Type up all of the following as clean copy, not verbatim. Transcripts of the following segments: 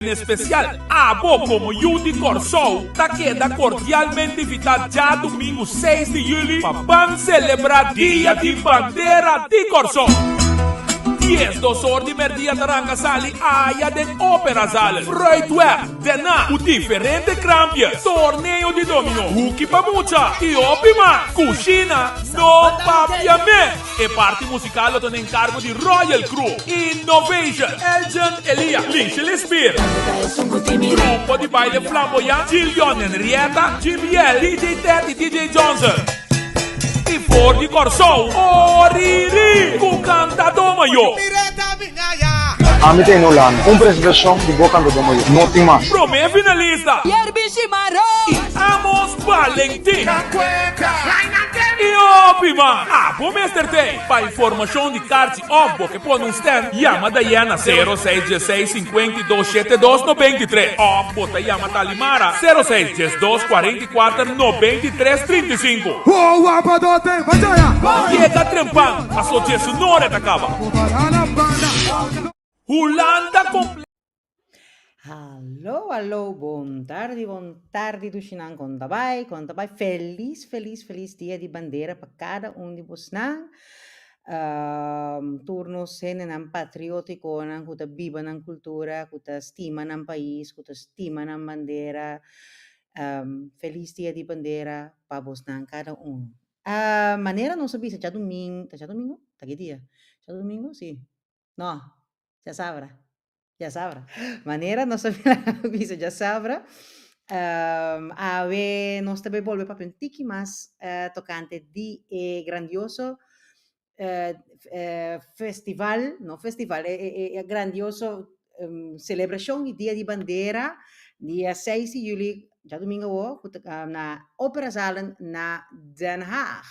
En espesial, abo komo yu di Kòrsou ta keda kordialmente invitá djadumingu seis di yüli pa ban selebrá Dia di Bandera di Kòrsou. 12 or di mèrdia ta ranka sali aya den Operazalen, Fruitweg. Dena ku diferente krampjes, torneo di domino, huki pa mucha i hopi mas. Kushina no papia mes! E parti musikal lo ta na enkargo di Royal Crew, Innovation, Elgin Elia, Lichely Spear, Grupo di baile Flamboyant, Gillion Henrietta, GBL, DJ Ted i DJ Johnson. I for di Kòrsou, Oriri ku Kantadó Mayó. Ami ta in Hulanda. Un presentashon di bo kantadó mayor. No tin mas. Promé finalista. I Amos Valentin. I hopi mas. Abo mester tei. Pa informashon di karchi òf bo ke pone un stand, yama Diana sero seis dieseis 52 72 93 òf bo ta yama Talimara sero seis 12 44 93 35. Yega trempan, paso djesunore ta kaba. Hulanda komple. Hallo hallo bon tardi bon tardi dushinan kon ta bai kon ta bai felis felis felis dia di bandera pa kada un di bosnan tur nos hendenan patriotikonan ku ta biba nan kultura ku ta stima nan pais ku ta stima nan bandera felis dia di bandera pa bosnan kada un. Manera nos a bisa djadumingu, ta djadumingu? Ta ki dia? Djadumingu? Si. No, djasabra. Djasabra. Manera nos a bisa djasabra, awe nos ta bay bolbe papia un tiki mas tocante di e grandioso festival, no festival, e grandioso celebracion di Dia di Bandera, dia seis di juli, djadumingu awo, cu ta na Operazalen na Den Haag,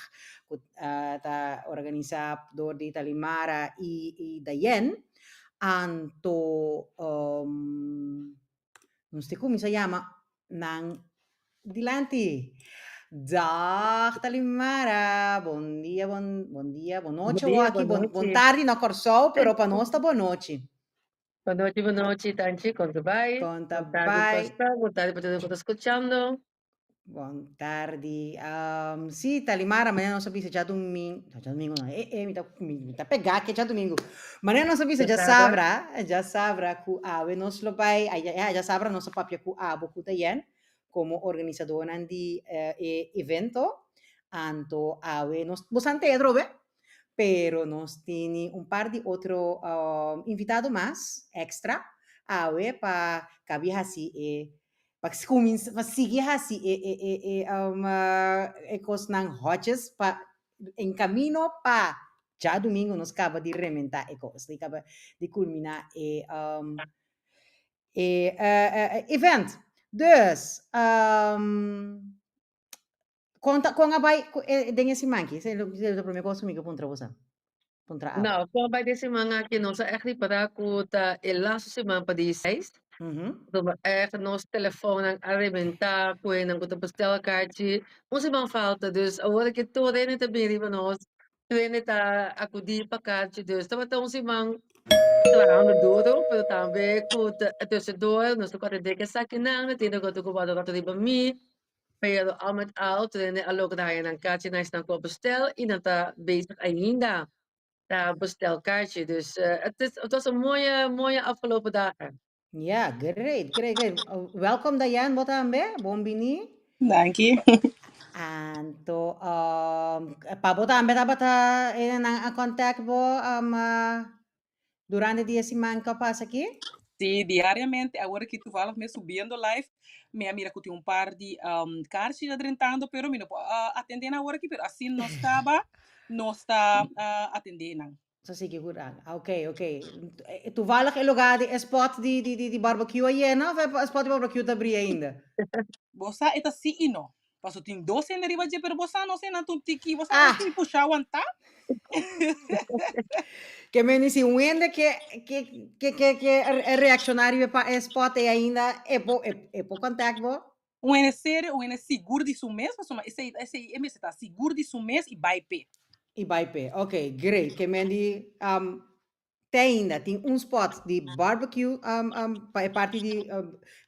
cu ta organisa door di Talimara y Dayen. Anto nos tin cuminsa yama nan dilanti. Dag Talimara, bon dia, bon, bon dia, bon nochi Bon dia, aki, bon bon, bon nochi. tardi na Kòrsou, pero pa nos ta bon nochi. Bon nochi, bon nochi, Tanchi, kon ta bai? Kon ta Bon tardi bai? Kòrsou, bon tardi pa tur ku ta skuchando. Bon tardi. Sí, Talimara, mañana nos a bisa djadumingu, no, djadumingu no, eh, eh, mi ta, mi, mi ta pegá ke djadumingu. Mañana nos a bisa Djasabra. djasabra, djasabra ku awe nos lo bai, ay, ya, djasabra nos a papia ku abo ku Tayen komo organisadónan di e evento. Anto awe nos, bo san te atrobe, pero nos tini un par di otro invitado mas extra awe pa kabi hasi e Pa kuminsá, pa sigui hasi e e e e um, e kosnan hotjes pa en kamino pa djadumingu nos kaba di rementá e kos, di kaba di kulminá e um, e event. Dus, um, kon ta kon a bai ku e den e siman aki? Esei lo ta promé kos ku mi ke puntra boso. Puntra abo. Nou, kon a bai den siman aki nos a ègt ripará ku ta e lastu siman pa di seis. Pasobra ègt nos telefònnan a rebentá ku hendenan ku ta bestel karchi. Un siman falta, dus awor aki tur hende ta bini riba nos, tur hende ta akudí pa karchi. Dus tabata un siman trahando duro, pero tambe ku ta tussendoor nos ta ku atendé ku esakinan, tin hende ku ta ku wòrdu riba mi. Pero al met al tur hende a logra haña nan karchi na esnan ku a bestel i nan ta bezig ainda ta bestel karchi. Dus het is, het was een mooie, mooie afgelopen dagen. Ja, great, great, great. Welkom Diane, bo tambe, bon bini. Danki. Anto, pa bo tambe tabata nan a contact bo durante di e siman ku a pasa aki? Sí, diariamente, awor aki toevallig mi subiendo live, mi a mira ku tin un par di um, karchi ta drentando, pero mi no por uh, atendé nan awor aki, pero asina nos kaba, nos ta uh, atendé nan. So sigui ku dan. Ah, ok, ok. Eh, Toevallig e lugar di e spot di, di, di, di barbecue a yena of e spot di barbecue ta abrí ainda? Bo sa e ta sí i no. Paso tin dos hende riba dje, pero bo sa nos hendenan ta un tiki, bo sa Ah. nos tin pusha wantá. Ke men si un hende ke ke ke ke ke reakshoná riba pa e spot ei ainda e por e e por contact bo. Un hende serio, un hende sigur di su mes, pasobra esei esei e mester ta sigur di su mes i bai p'e. I bai p'e. Ok, great. Ke men di um. Te ainda tin un spot di barbecue pa e parti di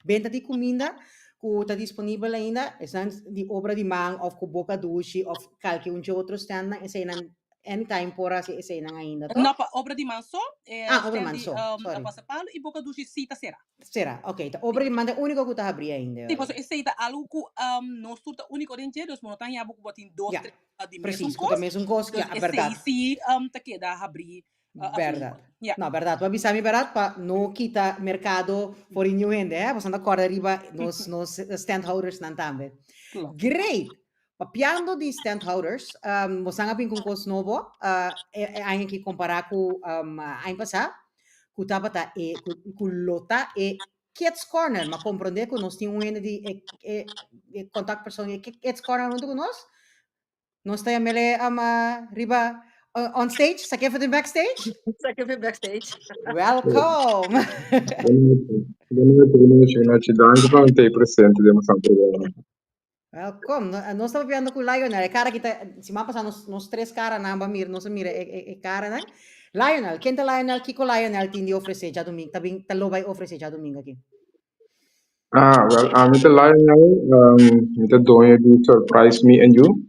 benta di kuminda ku ta disponibel ainda. Esnan di obra di man òf ku boka dushi òf kalke un dje otro standnan, eseinan anytime por hasi eseinan ainda, toch? No, pa obra di man so, e Ah, obra di stand man di so, sorry. Pasapalo i boka dushi sí ta será. Será, ok. Ta obra di man ta e úniko ku ta habrí ainda. Sí, pasobra esei ta algu ku nos tur ta úniko den dje, dus bo no ta haña bo ku bo tin dos, Ja, tres di mesun precies, ku ta kos. mesun kos, Dus ja, esei bèrdat. sí ta keda habrí. Berdad. Ja. No, berdad. Bo a bisa mi berdad pa no kita mercado for di new hende, hè? Boso ta corda riba nos, nos standhoudersnan tambe. Klopt. Great! Papiando di standhouders, um, boso a bin con cos nobo, e, e aña aki compara cu um, aña pasá, cu tabata e, cu, cu lo ta e Kids Corner. Ma comprende cu nos tin un hende di e, e, e contactpersoon di e Kids Corner hunto cu nos. Nos ta yamele riba on stage, sa ke den backstage? Sa ke backstage. Welcome. Boa noite, boa noite. Danki pa mi ta presente den boso programa. Welcome. Nos ta papiando ku Lionel. E kara ki ta, siman pasá nos, nos tres karanan ba mira, nos a mira e, e, e karanan. Lionel, ken ta Lionel? Kiko Lionel tin di ofresé djadumingu? Ta bin, ta lo bai ofresé djadumingu aki? Ah, wel, ami ta Lionel, mi ta doño di Surprise Me and You.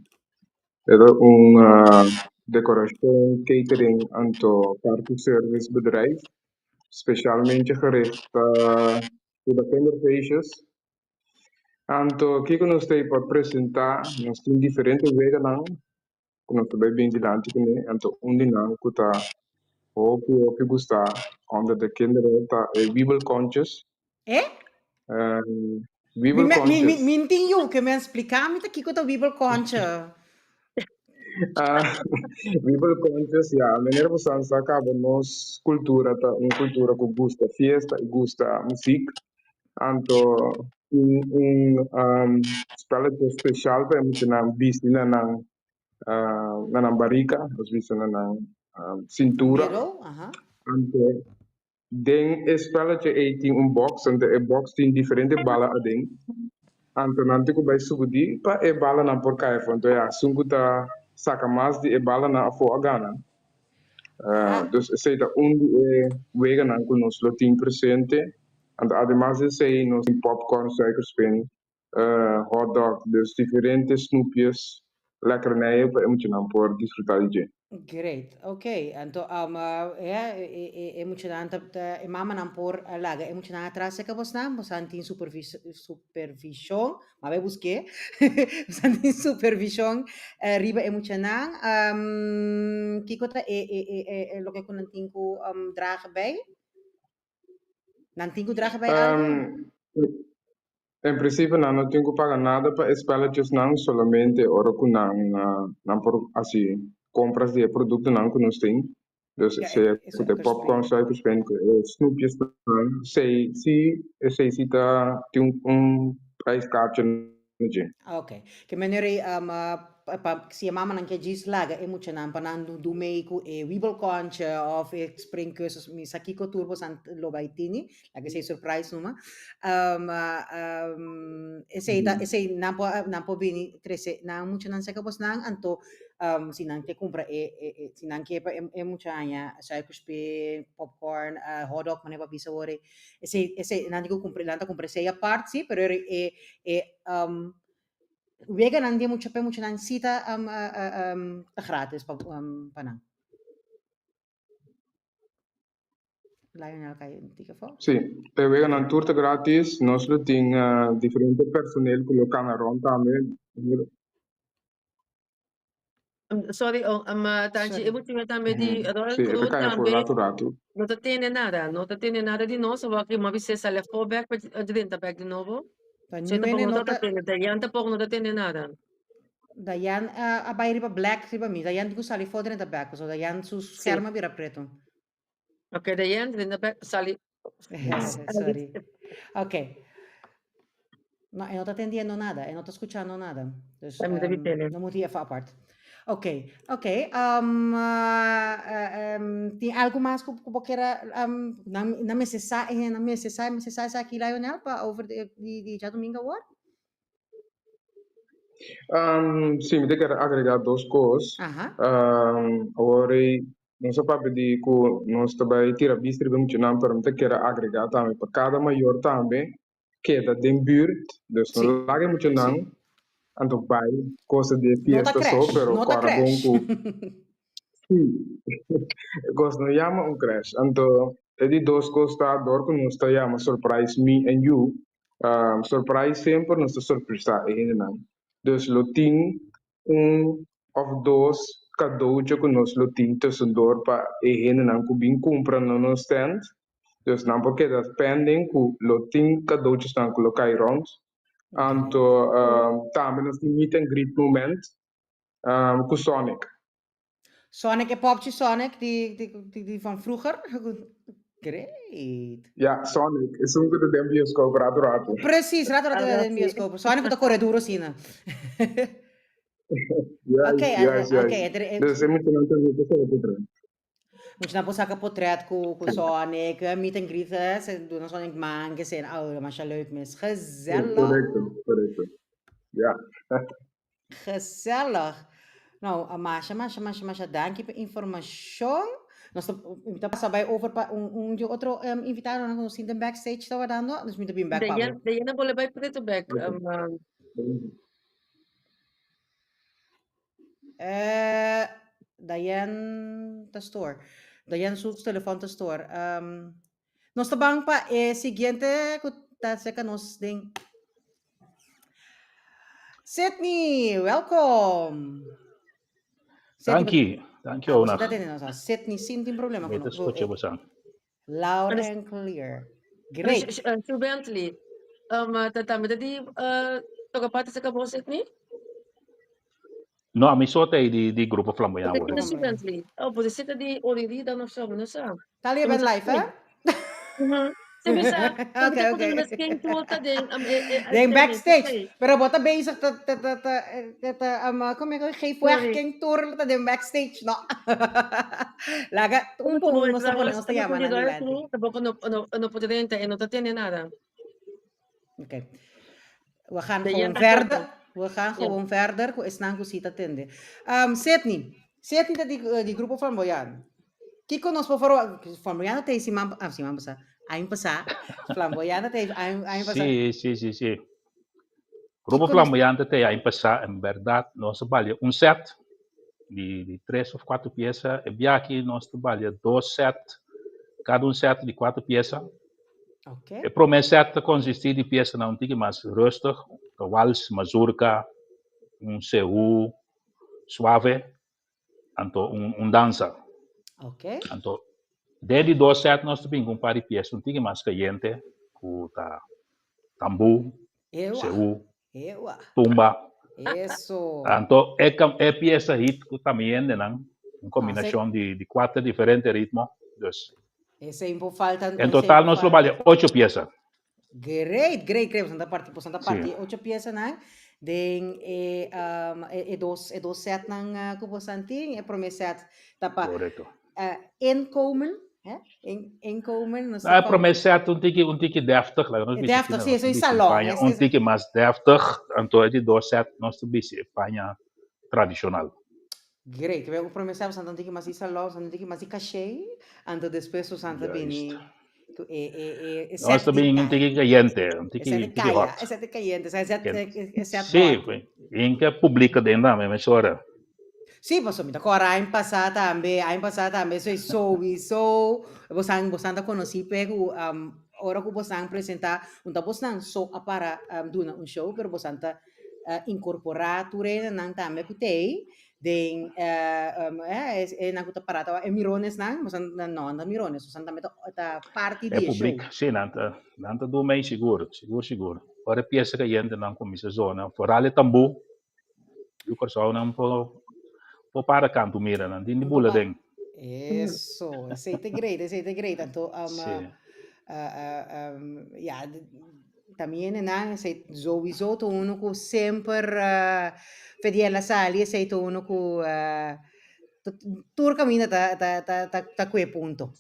E ta un decoracion, catering anto party service bedrijf, specialmente gericht riba kinderfeestjes. Anto kiko nos ta pa presenta, nos tin diferente weganan ku nos ta bai bin dilanti kuné, anto un di nan ku ta hopi hopi gusta onder de kinderen ta e wiebelkontjes. Eh? Mi, mi, mi, Wiebelkontjes. mi tin yu ke men splika mi ta kiko ta wiebelkontje. Ah, wiebelkontjes, ya, manera bo san sa kaba nos kultura ta un kultura ku gusta fiesta i gusta muzik. Anto tin un spelletje special pa e muchanan bisti na nan na nan barika, nos bisa na nan cintura. Middle, aha. Anto den e spelletje ei tin un box, anto e box tin diferente bala aden. Anto nan tin ku bai sugudi pa e balanan por kai afó. Anto ya, esun ku ta saka mas di e balanan afó a gana. Dus esei ta un di e weganan ku nos lo tin presente. Anto ademas di esei nos tin popcorn, suikerspin, hotdog, dus diferente snoepjes, lekkernijen pa e muchanan por disfruta di dje. Great, ok. Anto ya e e muchanan ta ta e mamanan por laga e muchanan atras serka bosnan, bosan tin supervis supervision Ma bai busk'é. Bosan tin supervishon riba e muchanan. Kiko ta e e e e loke ku nan tin ku draga bai? Nan tin ku draga bai algu? En prinsipio nan no tin ku paga nada pa e spelletjesnan, solamente ora ku nan nan por hasi kompras di e produktonan ku nos tin. Dus Ja, sea e ku ta e popcorn, suikerspin. suikerspin, ku e snoepjesnan, esei si, esei si ta tin un un prijskaartje na dje. Ok. Ke manera ei pa pa si e mamanan ke djis laga e muchanan pa nan du mei ku e wiebelkontje òf e springkussens, mi sa kiko tur bosan lo bai tini, laga esei surprise numa. Esei ta esei nan por nan por bini trese nan muchanan serka bosnan anto Si nan ke kumpra e e e si nan ke pa e e mucha haña suikerspin, popcorn, hotdog manera bo a bisa awor ei, esei esei nan tin ku kumpra nan ta kumpra esei apart si pero e e weganan di e mucha pa e muchanan si ta ta gratis pa pa nan. Lionel ka un tiki afó. Sí, e weganan tur ta gratis. Nos lo tin diferente personeel ku lo kana rond tambe. Sorry, oh, um, Tanchi, Sorry. e muchanan tambe di Royal Sí, e ta Crew kai afó tambe ratu ratu. no ta tende nada, no ta tende nada di nos, awor ki m'a bis'é sali afó bek pa drenta bek di nobo. Pa So e niun tampoco hende no no ta ta tende, Dayan tampoco no ta tende nada. Dayan a bai riba black riba mi. Dayan tin ku sali for drenta bek pasobra Dayan su Sí. scherm a bira pretu. Ok, Dayan drenta bek, sali. Sorry. Ok. No, e no ta atendiendo nada, e no ta skuchando nada. Dus Ay, mi ta bis'é. no moet even apart. Ok, ok. Tin algu mas ku bo kier a nan nan mester sa, e hende nan mester sa, mester sa esaki Lionel pa over di di djadumingu awor? Sí, mi ta kier agrega dos kos. Aha. Awor ei. Nos a papia di ku nos ta bai tira bista riba e muchanan, pero mi ta kere agregá tambe pa kada mayor tambe keda den buurt, dus no laga e muchanan anto bai kosa di e fiesta so, pero kòrda bon ku si e kos no yama un crash. Anto e di dos kos ta dor ku nos ta yama surprise me and you, surprise semper nos ta sorpresá e hendenan, dus lo tin un of dos cadootje cu nos lo tin tussendoor pa e hendenan cu bin cumpra na nos stand. Dus nan por keda pending cu lo tin cadootjesnan cu lo cay rond. Anto tambe nos tin meet and greet moment cu Sonic. Sonic e popchi Sonic di, di, di, di van vroeger. Great. Ja, Sonic. Esun ku ta den bioskop rato rato. Precies, rato rato ta den bioskop. Sonic ku ta kore duro asina. Juist, juist, juist. Dus e muchanan tambe por saka potret. Muchanan por saka potret ku ku Sonic, meet and greet, se duna Sonic man, ke sena. Oh, masha leuk mes. Gezellig. Korekto, korekto. Ja. Gezellig. Nou, masha, masha, masha, masha danki pa informacion. Nos ta, mi ta pasa bai over pa un, un di otro um, invitadonan ku nos tin den backstage ta wardando. Dus mi ta bin back pa bo. De jena bole bai preto back. Eh, Diane ta store. Diane su telefon ta store. Um, nos ta ban pa e siguiente ku ta cerca nos den Sydney, welkom. Danki, danki Ah, Ona. você tá entendendo? Sydney sin tin problema Mi con ta escucha bosan. Loud and clear. Great. Sue Bentley, ta tambe ta di toca parte sa cabo Sydney? No, a mi so ta di di Grupo Flamboyant. Porque tiene Sue Bentley. Oh, pues ese ta di Oriri dan of zo, no sa. Tal je bent live, hè? Se mi sa. Oké, oké. Misschien tour ta den Den backstage. Pero bo ta bezig te te te te te te kom ik geef weg ken tour ta den backstage no. Laga un por un nos ta pone nos ta llama nan dilanti. Tampoco no no no por drenta e no ta tene nada. Oké. We gaan gewoon verder. We gaan gewoon verder ku esnan ku si ta tende. Um, Sidney. Sidney ta di, di Grupo Flamboyant. Kiko nos por verwacht? Flamboyant ta siman, ah, siman pasá. Aña pasá. Flamboyant ta aña, aña pasá. Sí, sí, sí, sí. Grupo Flamboyant ta aña pasá, en berdad, nos a balia un set di, di tres of cuatro pieza. E biaha nos ta balia dos set, cada un set di cuatro pieza. Okay. E promé set ta konsistí di piesanan un tiki mas rustig, ta wals, mazurka, un seú suave, anto un, un dansa. Okay. Anto, den di dos set nos ta bin ku un par di piesa un tiki mas kayente, ku ta tambú, Ewa. seú, Ewa. tumba. Eso. Anto, e, e piesa hit ku también hendenan, un kombinashon di, di kuater diferente ritmo. Dus, Esei por falta. en total nos lo bali ocho piesa. Great, great, great. Bosanta parti, bosanta parti ocho piesanan den e, um, e, e dos, e dos setnan uh, ku bosan tin. E prome set ta pa Correcto. Inkomen, hè? In, inkomen. Nos Nou, e prome set un tiki, un tiki deftig, laga nos bisa Deftig, asina, sí, nos eso ta is bisti salon, paña un tiki mas deftig, anto e di dos set nos ta bisti e paña tradishonal. Great. E prome set bosan ta un tiki mas di salon, bosan ta un tiki mas di caché, anto despues bosan ta bini Juist. ku e, e, e, e Nos set ta di bini un kaya. tiki kayente, un E tiki, set di un tiki kaya, hot. e set di kayente, e set, e set Sí, hot. inke publico den tambe mesora. Sí, pasobra mi ta kòrda aña pasá tambe, aña pasá tambe esei souiso, bosan bosan ta konosí p'e ku ora ku bosan presentá, no ta bosnan so a para duna un show, pero bosan ta inkorporá tur hendenan tambe ku t'ei den e nan ku ta pará ta e mironesnan, bosan no nan ta mirones, bosan tambe ta parti E di e show. publik, sí, nan ta nan ta duna ei sigur, sigur sigur. Ora e piesa kayentenan kuminsá zona, foral e tambú, Yu Kòrsounan por por para kantu mira nan tin di bula den. Eso, esei ta great, esei ta great. Anto um, Sí. um, ja, también nan esei sowieso ta uno ku semper uh, Fediel a sali, esei ta uno ku uh, tur kaminda ta ta ta ta ta kue punto.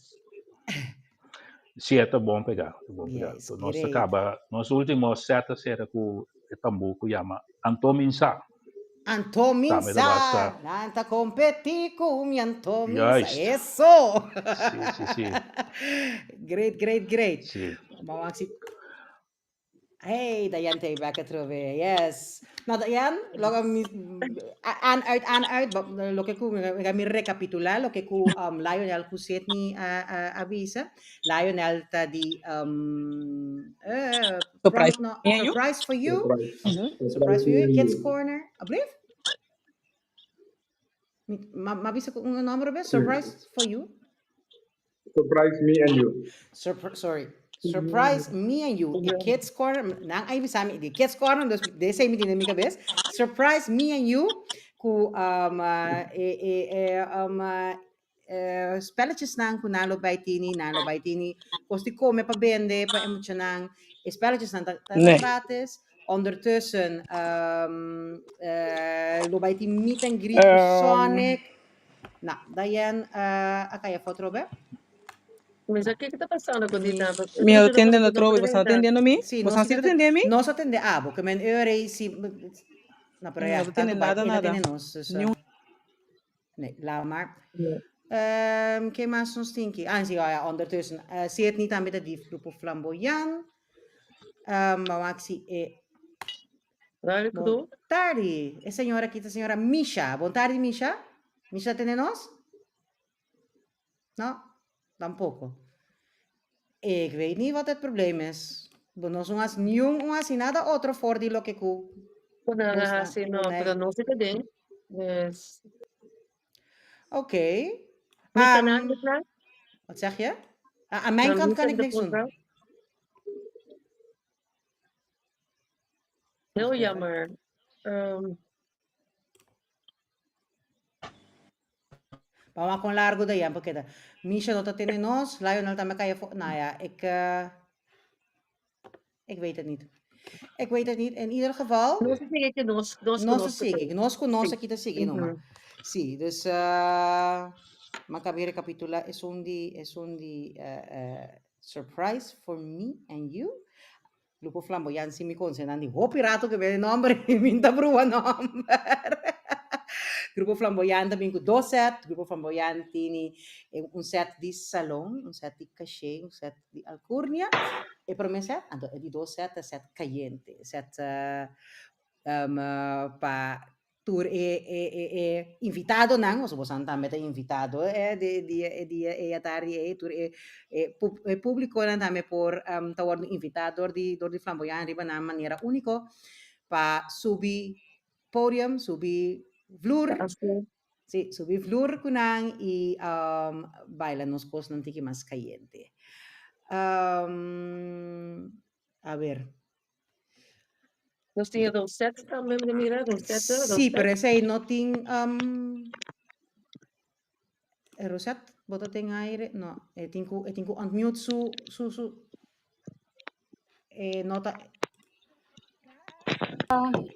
Sí, e ta bon pegá, ta bon pegá. Yes, Nos ta great. kaba, nos último set a sera ku e tambú ku yama Anto Minsa. Anto Tambe ta minsa, basta. nan ta competi cu mi anto minsa. Juist. Eso! Sí, sí, sí. Great, great, great. Sí. Maar wacht, si- Hey, Diane take back atrobe. Yes. Nou, Diane, loke mi, aan, uit, aan, uit. Ba- Loke ku, mi ga mi recapitula loke ku um, Lionel ku Sidney a, a, a bisa. Lionel ta di um, eh, Surprise prom, no, me and you. surprise for you. Surprise. Surprise Surprise for me you, and Kids you. Corner. Alblief? Mi, ma, ma bisa ku un nomber be? Sí. Surprise for you. Surprise me and you. Surpri sorry. Surprise me and you. E Kids Corner. Nan ay bisa mi di Kids Corner, dus deze mi tin in mi cabeza. Surprise me and you. Ku um, e, e, e, um, spelletjesnan ku nan lo bai tini, nan lo bai tini kos di kome pa bende pa e muchanan. E spelletjesnan ta, ta Nee. gratis. Ondertussen um, lo bai tin meet and greet ku Sonic. Nou, Diane, a kaya foto be? Mi sa kiko ta pasando ku Mi, di tamba. Mi no tende no trobe, boso no atendiendo mi? Sí, Boso nos no sí ta atende mi? Nos atende abo, ke men eur si, nou, pero Mi ja, no ta tende tanto bai, nada, e ta nada. tende nos, dus, Ni un. Nee, laat maar. Ke mas nos tin ki? Ah, sí, oh ja, ondertussen. Sidney tambe ta di Grupo Flamboyant. Um, maar si e Waar ik Bon bedoel? tardi. E señora aki ta señora Misha. Bon tardi, Misha. Misha tende nos? No, tampoco. Ik weet niet wat het probleem is. Bo nos no hasi niun un hasi nada otro for di loke ku Ku nan a bosnan hasi no, nee. pero no zit erin. Dus Oké. mi kan Um, niks aan. wat zeg je? Ah, aan mijn Dan kant mi kan ik de niks doen. voorvrouw. Heel Wacht even. jammer. Vamos con largo de porque da. Misha no ta tende nos, Lionel tambe kan je vo- Nou ja, ik, ik weet het niet. Ik weet het niet. In ieder geval, Nos ta sigui ku nos, nos ku nos nos ta sigui. Nos ku nos Sí. aki ta sigui numa. Sí, dus mi a kaba rekapitulá esun di esun di surprise for me and you. Grupo Flamboyant si mi konse nan di hopi rato ku bende nòmber i mi ta brua nòmber. Grupo Flamboyant ta bin ku dos set. Grupo Flamboyant tini un set di salon, un set di caché, un set di alcurnia. E promé set, anto e di dos set ta set cayente, set pa tur e e e e invitadonan, pasobra bosan tambe ta invitado di di e dia e atardi ei, tur e e e públiconan tambe por ta wòrdu invitá dor di dor di Flamboyant riba nan manera úniko pa subi podium, subi vloer, Así. sí, subi vloer ku nan i baila nos kosnan tiki mas kayente. A ber. Nos tin Rosette tambe, mi ta mira, Rosette, Sí, pero Rosette. esei no tin Rosette, bo ta den aire? No, e tin ku e tin ku unmute su su su e no ta.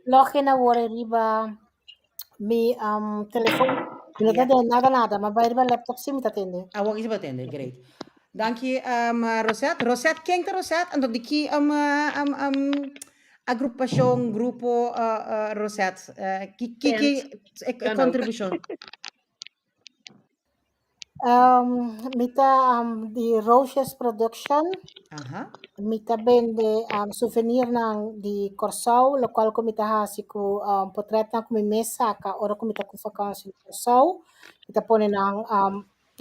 Login awor riba mi telefon. Mi no ta tende nada nada, ma bai riba laptop si mi ta tende. Awor ki si bo ta tende, great. Danki Rosette. Rosette, ken ta Rosette? Anto di ki agrupashon, grupo Rosette? Ki ki ki Band. e Kan ook. kontribushon? Mi ta di Roosjes Production. Mi ta bende souvenirnan di Kòrsou, lokual ku mi ta hasi ku potretnan ku mi mes saka ora ku mi ta ku vakansi na Kòrsou. Mi ta pone nan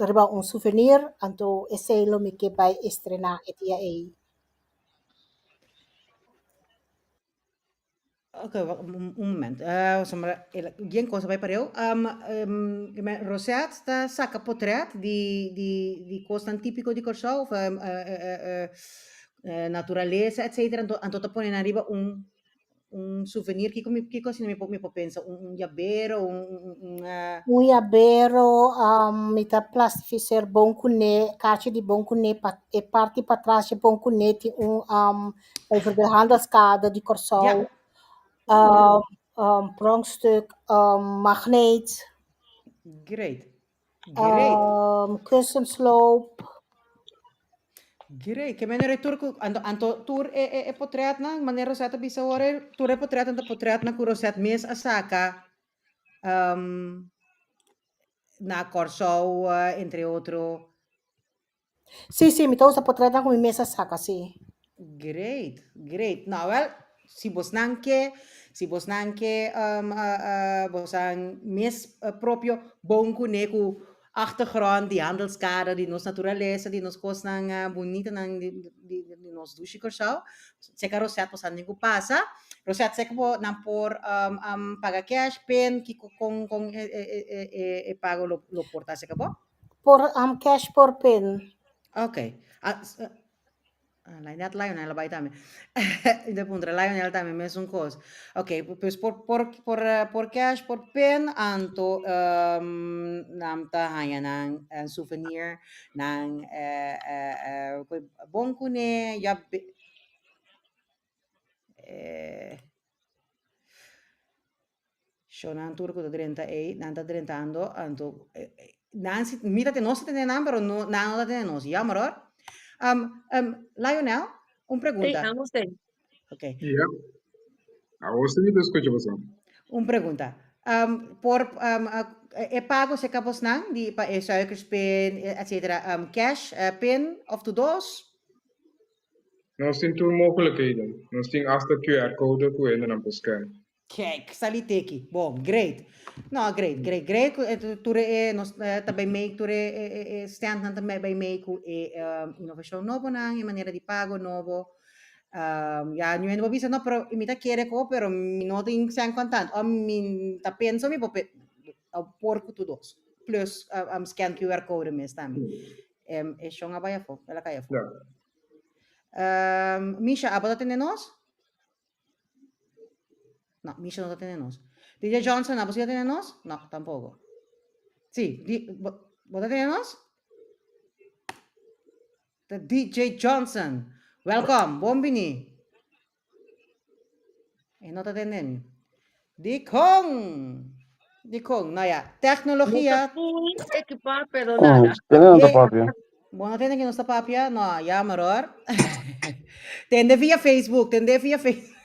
riba un souvenir, anto esei lo mi ke bai estrená e dia ei. Ok, un moment. Pasobra el bien cosa bai pareu. Rosette ta saca potret di di di cosnan típico di Kòrsou of naturalesa etcetera. Anto anto ta pone nan riba un un souvenir. Kiko mi kiko asina mi por mi por pensa? Un un yabero, un un un Un yabero, mi ta plastificeer bon kuné, kachi di bon kuné pa e parti patras di bon kuné tin un bijvoorbeeld handelskade di Kòrsou, pronkstuk, magneet. Great. Great. Kussensloop. Great. Ke manera tur ku anto anto tur e e e potretnan, manera Rosette a bisa awor, tur e potretnan ta potretnan ku Rosette mes a saka. Um, na Kòrsou, entre otro. Sí, sí, mi ta usa potretnan ku mi mes a saka, sí. Great, great. Nou wel, si bosnan ke, si bosnan ke um, uh, uh, bosan mes propio bon kuné ku achtergrond di handelskade, di nos naturalesa, di nos kosnan uh, bunitanan di, di, di nos dushi Kòrsou, seka Rosette bosan tin ku pasa. Rosette, seka bo nan por um, um, paga cash, pin, kiko kon kon e, e, e, e, e pago lo, lo por ta seka bo? Por um, cash por pin. Ok. Ah, ah, net Lionel bai tambe. De puntra Lionel tambe mesun kos. Ok, pues por por por eh, por cash, por pin, anto um, nam ta haña nan een souvenir, nan eh, eh, eh, bon kuné, ja eh, Shonan tur ku ta drenta ei, nan ta drentando, anto nan si, mi ta nos ta tene nan, pero no, nan no ta tene nos. Jammer hoor. Um, um, Lionel, un pregunta. Hey, amos ei. Ok. Ja. Awor si mi ta skucha boso. Un pregunta. Um, por um, e pago se kapos nan di pa e suikerspin, etcetera, um, cash, uh, pin of tu dos? Nos tin tur mogelijkheden. Nos tin hasta QR code ku hendenan por scan. Kijk, sali teki. Bon, great. No, great, great, great. Ku tur e nos ta bay mee, tur e e e standnan ta bay mee ku e inovashon nobonan, e manera di pago nobo. Ya, nu hende por bisa, no, pero mi ta kere ko, pero mi no tin sèn kontant. Of mi ta pensa mi por por ku tur dos. Plus scan QR code mes tambe. E shon a bai afó, el a kai afó. Misha, abo ta tende nos? No, Misha no ta tende nos. DJ Johnson, abo si ta tende nos? No, tampoco. Sí, di, bo, bo ta tende nos? The DJ Johnson. Welcome, bon bini. E no ta tende mi. Di con. Di con. Nou ja, tecnologia. No ta full equipá, pero nada. Tende no ta papia. Bo no tende que nos ta papia? No, jammer hoor. Tende via Facebook, tende via Facebook.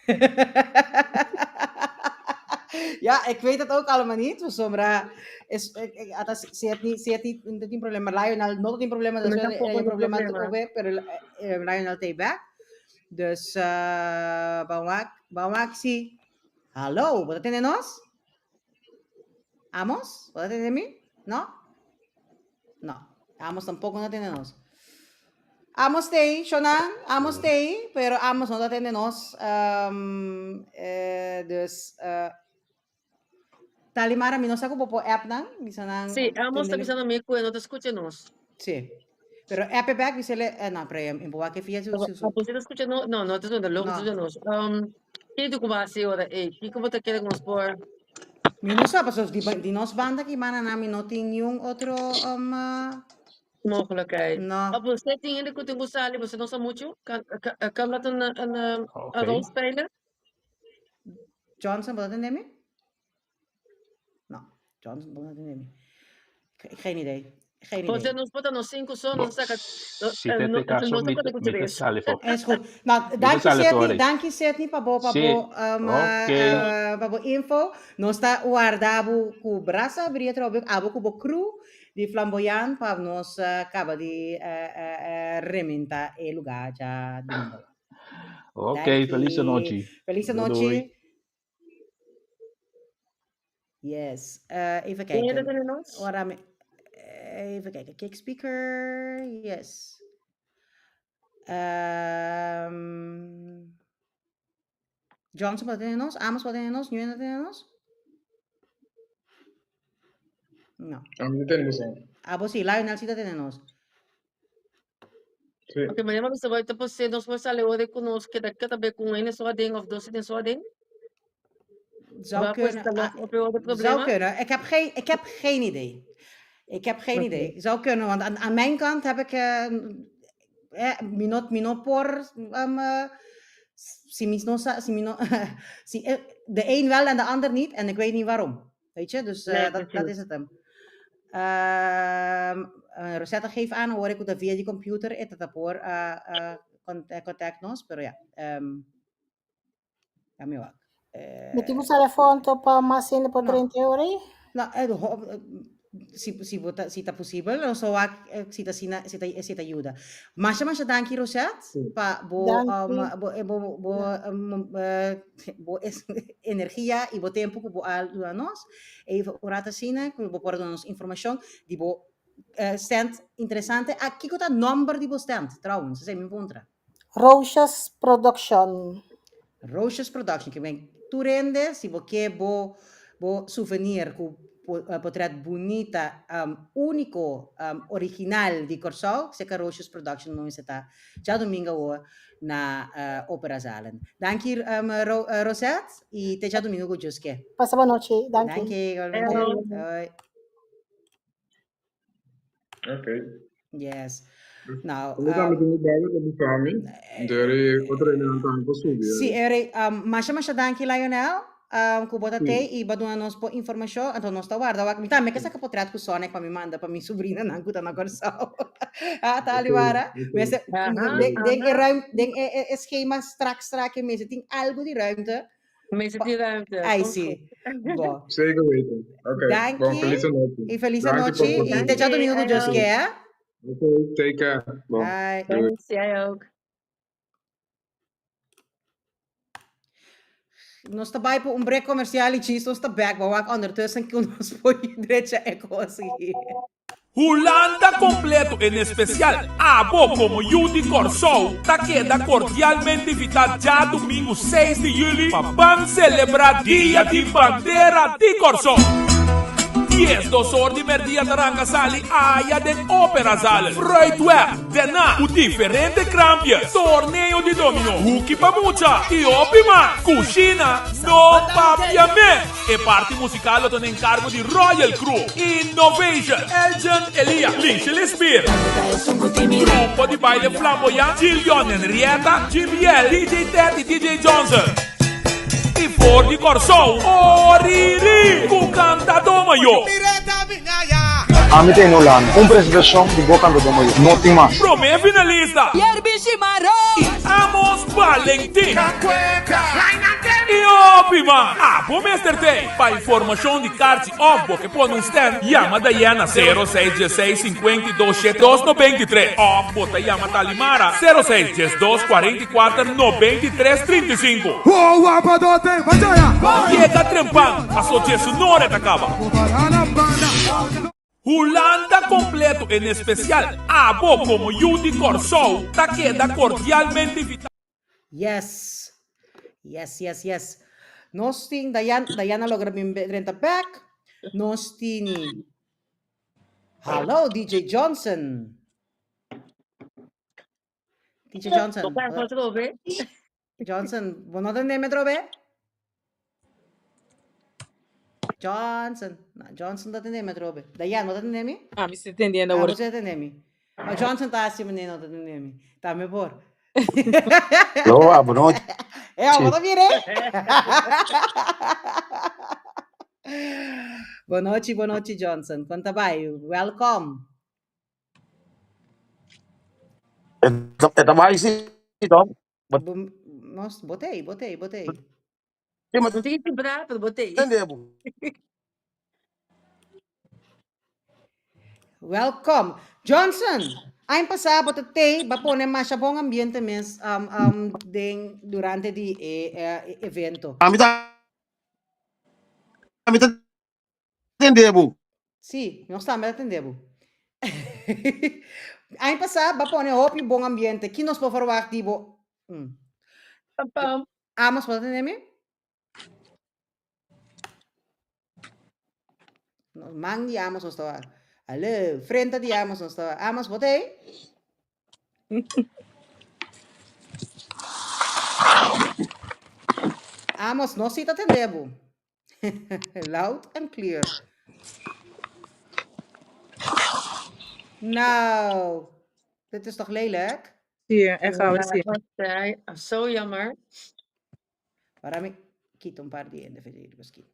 Ja, ik weet het ook allemaal niet. Pasobra is, ata si het niet, si het niet, no tin problema. Lionel no tin problema, dus tampoco tin problema problema. ook, pero Lionel take back. Dus, uh, ban wak, ban wak si. Hallo, bo ta tende nos? Amos, bo ta tende mi? No? No, Amos tampoco no tende nos. Amos tei, Shonan, Amos tei, pero Amos no ta tende nos. Um, eh, dus, uh, Talimara, mi no sa ku bo por app nan, bisa nan. Sí, Amos ta bisando mi ku e no ta skucha nos. Sí. Pero app e back, bisele, eh, no, pero em bo wak e via su, su, su. Amos ta skucha nos? No, no ta skucha, loco ta No. skucha nos. Um, kiko ku bo hasi ora ei? Kiko bo ta kere ku nos por? Mi no sa, pasobra di, di nos banda ki banda nan mi no tin niun otro um, uh, Mogelijkheid. No. Of você tin hende ku tin ku sali, você no sa muchu? Kan, kan, kan dat een, een, een Oké. rol spelen? Johnson, bo ta tende mi? No, Johnson, bo no ta tende mi. Geen idee. Geen Você idee. nos bota nos cinco só, Bo, nos saca. si No, te no, te caso, no mi toca te, de mi te tres. sali fo. Is goed. Nou, Mi te dank je sali fo, Sidney, Ray. dank je Sidney pa bo, pa Sí, bo, um, oké. pa bo info. Nos ta warda bo ku brasa abrí atrobe, abo ku bo crew di Flamboyant pa nos uh, kaba di uh, uh, uh, rementa e lugar dja domingo. Oké, Dank feliz je. nochi. Feliz Doei nochi. doei. Yes. Uh, even Ken je dat kijken. in nos? Ora mi- Even kijken. Kick speaker. Yes. Um, Johnson, wat in nos? Amos, wat in nos? Nu in nos? No. Ami no tende boso. Abo sí, Lionel sí ta nos. Sí. Ok, mañana vamos a ver, te pose, nos vamos a salir ku nos keda keda be ku een soort ding of dos in soort ding. Zou Waar kunnen. is Ah, op je zou problema? kunnen. Ik heb geen, ik heb geen idee. Ik heb geen Oké. idee. Zou kunnen, want aan, aan mijn kant heb ik. Eh, mi no, mi no por. Um, si mi no, si mi no, si, de een wel en de ander niet. En ik weet niet waarom. Weet je, dus Nee, dat, dat precies. is het hem. Rosetta geeft aan, hoor ik dat via die computer, het dat por contact nos, pero ja. Um, ja, mi wak. Mi tin ku sali afó anto pa mas hende por No. drenta e ora ei? No, si, si bo ta, si ta posibel, nos lo wak si ta asina, si ta, si ta yuda. Masha, masha danki Rosette pa bo, Danki. bo, bo, bo, bo energia i bo tempu ku bo a duna nos. E un rato asina ku bo por a duna nos informashon di bo stand interesante. Ah, kiko ta nòmber di bo stand trouwens? Esei mi puntra. Roosjes Production. Roosjes Production, ke men tur hende si bo ke bo bo souvenir ku potret bunita, úniko, original di Kòrsou, seka Roosjes Production bo mester ta djadumingu awor na Operazalen. Danki Rosette i te djadumingu ku Dios ke. Pasa bon nochi, danki. Danki, igualmente. Hoi. Okay. Yes. Nou, Como tambe tin baile ta bisa mi, deri otro hende tambe por subi. Si, eri, masha masha danki Lionel, ku bo ta Sí. te i bo duna nos bo informashon, anto nos ta warda wak. Mi tambe ke saka potret ku Sonic pa mi manda pa mi sobrinanan ku ta na Kòrsou. Ah, ta Okay, Aliwara. okay. Mester, Aha, den, den e aha. ruim, den e, e, e schema strak strak mester tin algo di ruimte. Mester tin ruimte. Ai, Komt sí. goed. Bo. Zeker weten. Oké, Danki. bon, feliz nochi. I feliz Danki nochi. pa I te Danki, djadumingu ku Dios ayo. ke, hè? Oké, take care. Bon, Bye. doei. Thanks, jij ook. Nos ta bai pa un break comercial i chis nos ta back, maar wak ondertussen ku nos por drecha e kos aki. Hulanda kompleto en espesial abo komo yu di Kòrsou ta keda kordialmente invitá djadumingu seis di yüli pa ban selebrá Dia di Bandera di Kòrsou. Dies dos or di mèrdia ta ranka sali aya den Operazalen, Fruitweg. Dena ku diferente krampjes, torneo di domino, huki pa mucha i hopi mas. Kushina no papia mes! E parti musikal lo ta na enkargo di Royal Crew, Innovation, Elgin Elia, Lichely Spear, Grupo di baile Flamboyant, Gillion Henrietta, GBL, DJ Ted i DJ Johnson. I for di Kòrsou, Oriri ku Kantadó Mayó. Ami ta in Hulanda. Un presentashon di Bo Kantadó Mayor. No tin mas. Promé finalista. I Amos Valentin. I hopi mas. Abo mester tei. Pa informashon di karchi òf bo ke pone un stand, yama Diana sero seis dieseis sinkuenta i dos shete dos nobenta i tres òf bo ta yama Talimara sero seis diesdos kuarenta i kuater nobenta i tres trinta i sinku. Yega trempan, paso djesunore ta kaba. Hulanda kompleto en espesial abo komo yu di Kòrsou ta keda kordialmente invitá. Yes. Yes, yes, yes. Nos tin, Dayan, Dayana logra bin drenta back. Nos tini. Hallo, DJ Johnson. DJ Johnson. Bo kan trobe? Johnson, bo no tende me trobe? Johnson. No, Johnson ta tende me trobe. Dayan, bo ta tende mi? Ah, mi si tendiendo Ah, ahora. bo ta tende mi. Ma Johnson ta así, meneer, no ta tende mi. Tambe por. Aló, ah, boa noite. Eh, bo ta mire? Boa noite, boa noite, Johnson. Conta bai. Welcome. E ta bai sí, toch? Nos, botei, botei, botei. Sí, maar Não tem que quebrar, pero botei. entendemos. Welcome. Johnson, aña pasá bo te ba pone masha bon ambiente mes den, durante di e evento. Ami ta entendemos. Sí, nos tambe entendemos. Aña pasá ba pone hopi bon ambiente. Ki nos por verwacht di bo? Pam, pam. Amos, bo tende mi? No, man di Amos nos estaba. Aló, frente di Amos nos estaba. Amos, botei? Amos, no si ta tende bo. Loud and clear. Nou, dit is toch lelijk? Zie je, echt gauw Ja, zie. wat zei. Zo jammer. Waarom ik quito un par di DVD misschien.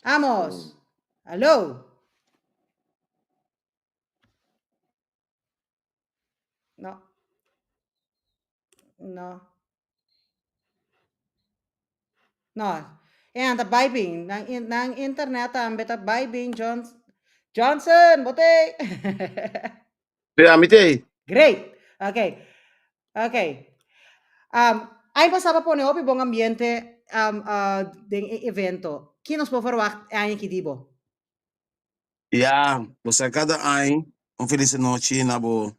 Amos, hallo. No. No. No. E ta bai bin. Nan, nan internet tambe ta bai bin, John, Johnson, bo t'ei? Sí, ami t'ei. Great. Ok. Ok. Um, aña pasá bo pone hopi bon ambiente um, uh, den e evento. Ki nos por verwacht e aña aki di bo? Ya, bo sa kada aña un feliz nochi na bo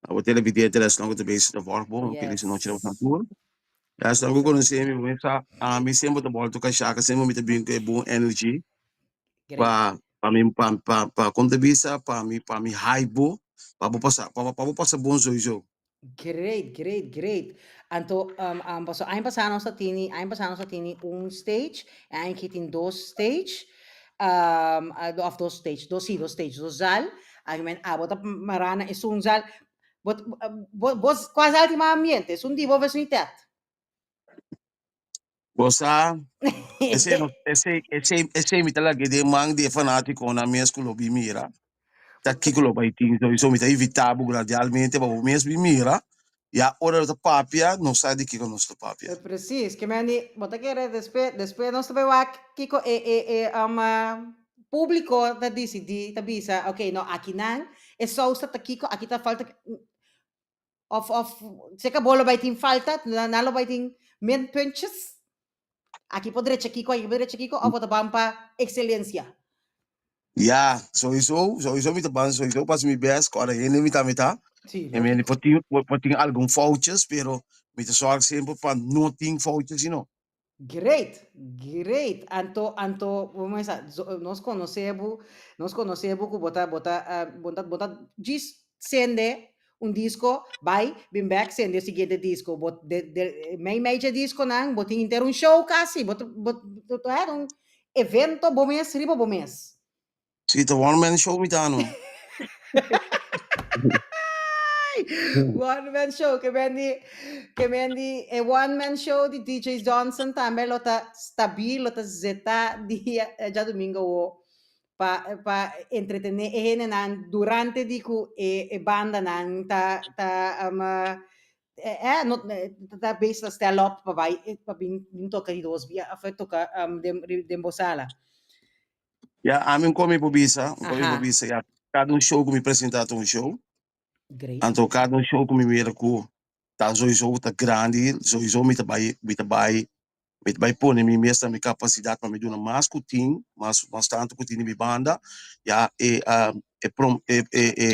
na bo televidente esnan ku ta bezig ta volg bo, un feliz nochi na boso tur. Ya, esnan ku konosé mi, bo sa ami semper ta bolto kashaka, semper mi ta bin ku e bon energy pa pa mi pa pa pa kon ta bisa pa mi pa mi hype bo pa bo pasa pa bo pasa bon soiso. Great, great, great. Anto, um, um, paso aña pasá nos ta tini, aña pasá nos ta tini un stage, e aña aki tin dos stage, um, of dos stage, dos, sí, dos stage, dos zaal. Aki men abo ta mará na esun zaal. Bo, bo, bo, kua zaal tin mas ambiente? Esun di bo of esun di Ted? Bo sa, esei no, esei, esei, esei mi ta laga den man di e fanátikonan mes ku lo bin mira. Ta kiko lo bai tin. Souiso mi ta invitá bo gradialmente pa bo mes bin mira. Ya ora lo ta papia, nos sa di kiko nos ta papia. Precies, ke men di, bo ta kere despues, despues nos ta bai wak kiko e, e, e um, públiko ta disidí, ta bisa, ok, no, akinan e sous ta ta kiko, aki ta falta, Of of seka bo lo bai tin falta, nan lo bai tin minpuntjes. Aki por drecha kiko, aki por drecha kiko, of bo ta ban pa excelencia. Ya, sowieso, sowieso mi ta ban, sowieso pas mi best, ku ora hende mi ta mi ta. Sí, I mean, lógico. por tin, por tin algun foutjes, pero mi ta zorg semper pa no tin foutjes, sino. Great, great. Anto, anto, bo mesa, nos conoce bo, nos conoce bo cu bo ta, bo ta, bo ta, bo ta djis sende un disco, bai, bin bek, sende e siguiente disco. Bo, de, de, mei mei dje disconan, bo tin henter un show casi, bo ta, bo, bo ta un evento bo mes riba bo mes. Sí, ta one man show mi ta no. One man show, ke men di, ke men di, e one man show di DJ Johnson tambe lo ta stabil, lo ta zeta dia djadumingo awo pa pa entretene e hendenan durante di ku e e bandanan ta ta um, eh, no, ta bezig ta stel op pa bai pa bin bin toka di dos bia of toka um, den den bo sala. Ya, ami un komi por bisa, un komi por bisa, ya, kada un show ku mi presentá ta un show. Great. Anto kada un show ku mi mira ku ta sowieso ta grandi, sowieso mi ta bai, mi ta bai, mi ta bai pone mi mes na mi kapasidat pa mi duna mas ku tin, mas mas tantu ku tin di mi banda. Ya, e e prom e e e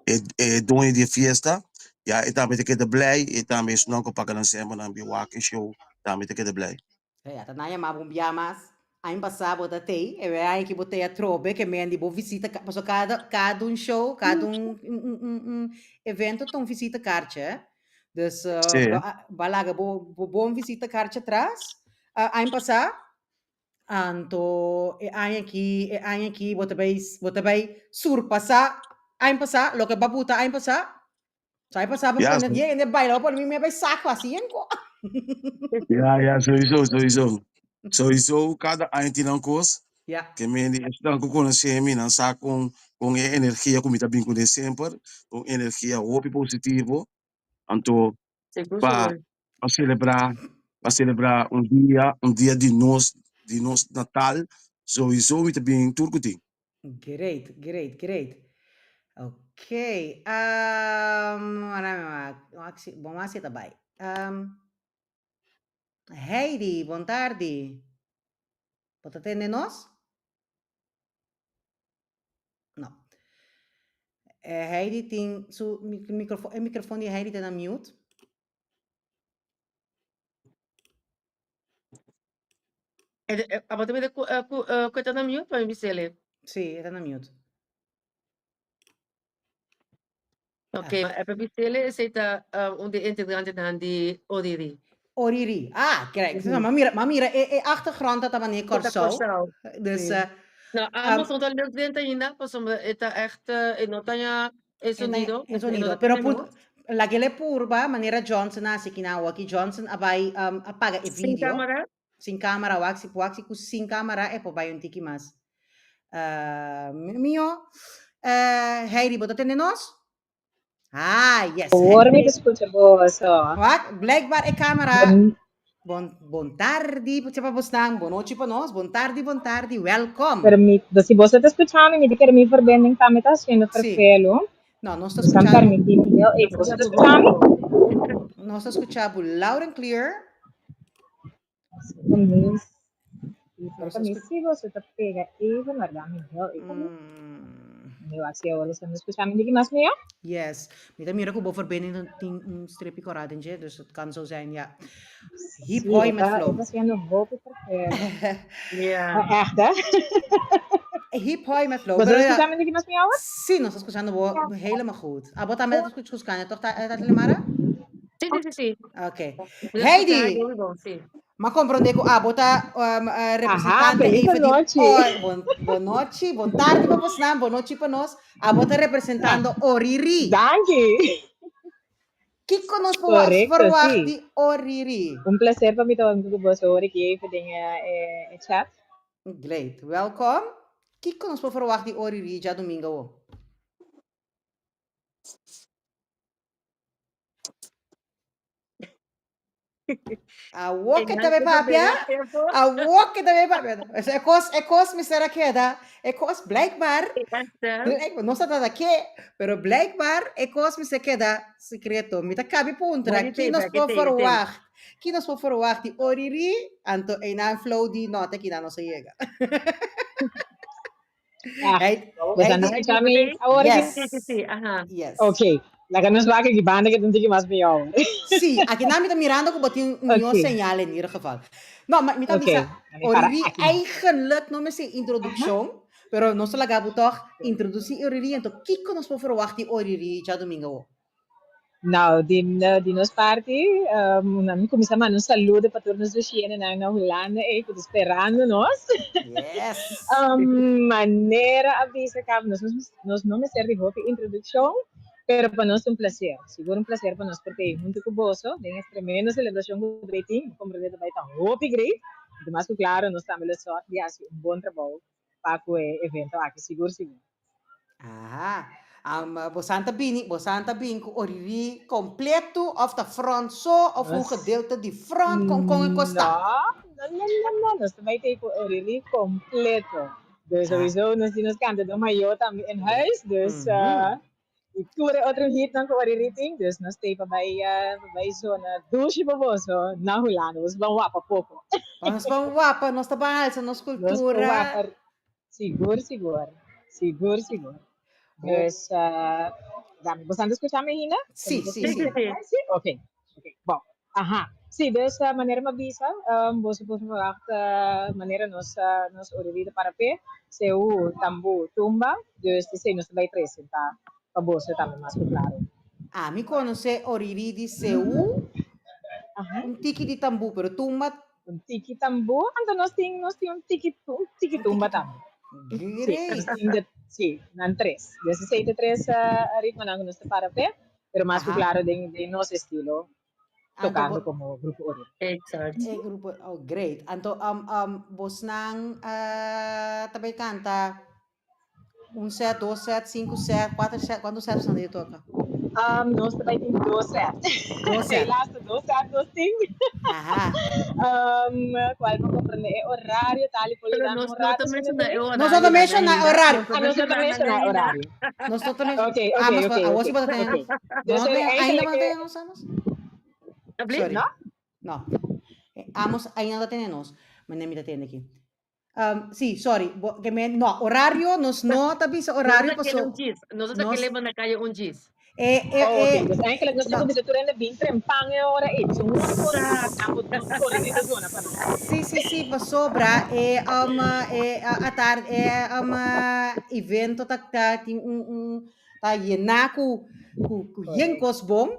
e e doño di e fiesta, ya, e tambe ta keda blei, e tambe esnan ku paga nan semper nan bin wak e show tambe ta keda blei. Ya ta nan yama bo un bia mas. Aña pasá bo ta tei, e wei aña aki bo tei atrobe ke men di bo visita ka, pasobra kada kada un show, kada un un un un evento ta un visita karchi eh. Dus Sí. bo a bo a laga bo bo bon visita karchi atras aña pasá, anto e aña aki e aña aki bo ta bai bo ta bai surpasá aña pasá loke bo a buta aña pasá. Sai pasá pa Ya, pone die en de baila, pa pone mi me bai saco así en ko. Ya, ya, sowieso, sowieso. Sowieso, cada aña tin nan cos. Ja. Ke men di esnan ku konosé mi, nan sa kon kon e energia ku mi ta bin kuné semper, un energia hopi positivo. Anto Sigur, pa sigur. pa selebrá pa selebrá un dia, un dia di nos di nos natal, sowieso mi ta bin tur ku tin. Great, great, great. Ok. Um, bon wak ta bai. Um, Heidi, bon tardi. Bo ta tende nos? No. Eh, Heidi tin su microfoon, e microfoon di Heidi ta na mute. Abo ta mira ku ku ku e ta na mute pa mi bisele. Sí, e ta na mute. Ok, e pa bisele esei ta un di e integrantenan di Oriri. Oriri, ah, kijk, ma mira, ma mira e e achtergrond ta tabata Kòrsou. Kòrsou. Dus, No, amos no ta leuk den ainda, pasobra e ta echt, e no ta ya e sonido. E sonido, pero lag'el purba manera Johnson a hasi kinan awor aki, Johnson a bai a paga e Sin video. camera? Sin camera, wak si wak si ku sin camera e por bai un tiki mas. Mio, Heidi, bo ta tende nos? Ah, yes. Awor mi ta skucha bo so. Wak, blijkbaar e camera. Bon, bon tardi, pa bosnan, bon nochi pa nos, bon tardi, bon tardi, welkom. Permit, dus si boso ta skucha mi, mi ta kere mi verbinding tambe ta hasiendo Sí. ferfelu. No, nos ta Dus dan skucha bo. permití mi heel even. Boso ta skucha mi? Nos ta skucha bo loud and clear. Secondo Nos ta mi, sku- si boso ta pega even, maar dan mi heel even. Mi wak si awor boso ta skucha mi diki mas mihó. Yes. Mi ta mira ku bo verbinding tin un streepje kòrá den dje, dus het kan zo zijn, ja. Hip Sí, hoi e met ta, e flow. ta siendo hopi ferfelu. Ja. Maar echt, hè? Hip hoi met flow. Boso Pero ta ja, skucha mi diki mas mihó awor? sí, nos ta skuchando bo helemaal goed. Abo tambe ta skuchando, toch, Tata Lemara? Sí, sí, sí, sí. Oké. Mi ta skucha Heidi, hopi bon, sí. m'a comprende ku abo ta Aha, representante feliz even di nochi. or, bon, bon nochi, bon tardi pa bosnan, bon nochi pa nos. Abo ta representando Oriri. Danki. Kiko nos por Correcto, verwacht sí. di Oriri? Un placer pa mi ta huntu ku boso ora ki even den e chat. Great, welkom. Kiko nos por verwacht di Oriri djadumingo awo? Awo ke ta be papia, awo ke ta be papia. E kos, e kos mester a keda, e kos blijkbaar, blijkbaar, nos ta trata ke, pero blijkbaar e kos mester keda sekreto. Mi ta kabi puntra, ki nos por verwacht? Ki nos por verwacht di Oriri? Anto einan flow di no te kina nos a yega. Ah, Hey, Boso hey, anda di- skucha mi awor aki? Yes. Sí, sí, sí, aha. Yes. Ok, laga nos wak aki banda ke ta un tiki mas mihó awor. Sí, aki nan mi ta mirando ku bo tin un mihó Ok. señal en ieder geval. No, ma mi ta Ok, bisa, mi para Oriri aki. eigenlijk no mester introduccion, pero nos ta laga bo tòg introducí Oriri, anto kiko nos por verwacht di Oriri djadumingo awo? Nou, di, di nos parti, um, mi kuminsá manda un saludo pa tur nos doshientenan na Hulanda ei ku ta sperando nos. Yes. Um, manera a bisa kaba, nos, nos no mester di hopi introdukshon, pero pa nos ta un placer. Sigur un placer pa nos por ta ei huntu ku boso den es tremendo selebrashon ku ta bai tin. Mi komprendé ta bai ta hopi great. Anto mas ku klaro nos tambe lo sòrt di hasi un bon trabou pa ku e evento aki, sigur sigur. Aha. Am, bosan ta bini, bosan ta bin ku oriri kompleto of ta front so of un Nos, gedeelte di front, kon kon e kos ta? no, no, no, no, no, nos ta bai tei ku oriri kompleto. Dus Ah. sowieso nos tin nos kantadó mayó tambe in huis, dus Mhm. i tur e otro hitnan ku oriri tin, dus nos tei pa bai pa bai zona dushi pa boso na Hulanda, boso ban wapa poko. Nos ban wapa, nos ta ban alsa nos Nos por kultura. wapa Sigur, sigur. Sigur, sigur. Dus, uh, dame, ¿vos antes escuchame, Gina? Sí, sí, Sí, sí. sí, sí. Sí? Ok, ok. Bon. Aha. Sí, dus uh, manera mi a bisa, um, boso por verwacht uh, manera nos, uh, nos oriri para p'e, seú, tambú, tumba, dus esei nos ta bai presentá pa boso tambe mas ku klaro. Ami konosé oriri di seú, un tiki di tambú, pero tumba Un tiki tambú, anto nos tin nos tin un tiki un tiki tumba tambe. Sí, Great. nos tin de sí, nan tres. Des esei ta tres ritmonan ku nos ta para p'e, pero mas ku Aha. klaro den den nos estilo Anto tokando bo komo Grupo Oriri. Exacto. e grupo, oh great. Anto um um bosnan ta bay kanta Un set, dos set, sinku set, kuater set, kuantu set boso nan toka? Um, nos ta bai tin dos set. Dos set. Helaas ta dos set nos tin. Aha. Um, kual bo komprende e horario tal i por Pero yuda nos un no rato ta menciona e horario. Nos no ta menciona e horario. Ah, nos no ta menciona e horario. Nos no ta menciona. Ok, ok, Amos, ok, awor ok. si bo ta tene. Ok. No Dus ta ainda eigenlijk bo ta tene nos, Amos? Sorry. No? No. Amos ainda no ta tene nos. Maar mi ta tene aki. Um, sí, sorry. Bo, que me, no, horario, nos no ta bisa horario Nos ta kere paso. un djis. Nos ta Nos, kere manda calle un djis. eh, eh, Oh, ok. eh, Dus eigenlijk nos no. ta bisa tur hende bin trempan e ora ei. Dus un único campo corre den de zona pa nos. Sí, sí, sí, pasobra e um, e a, a tarde e um, evento ta, ta tin un, un ta yená ku ku ku yen Correct. kos bon.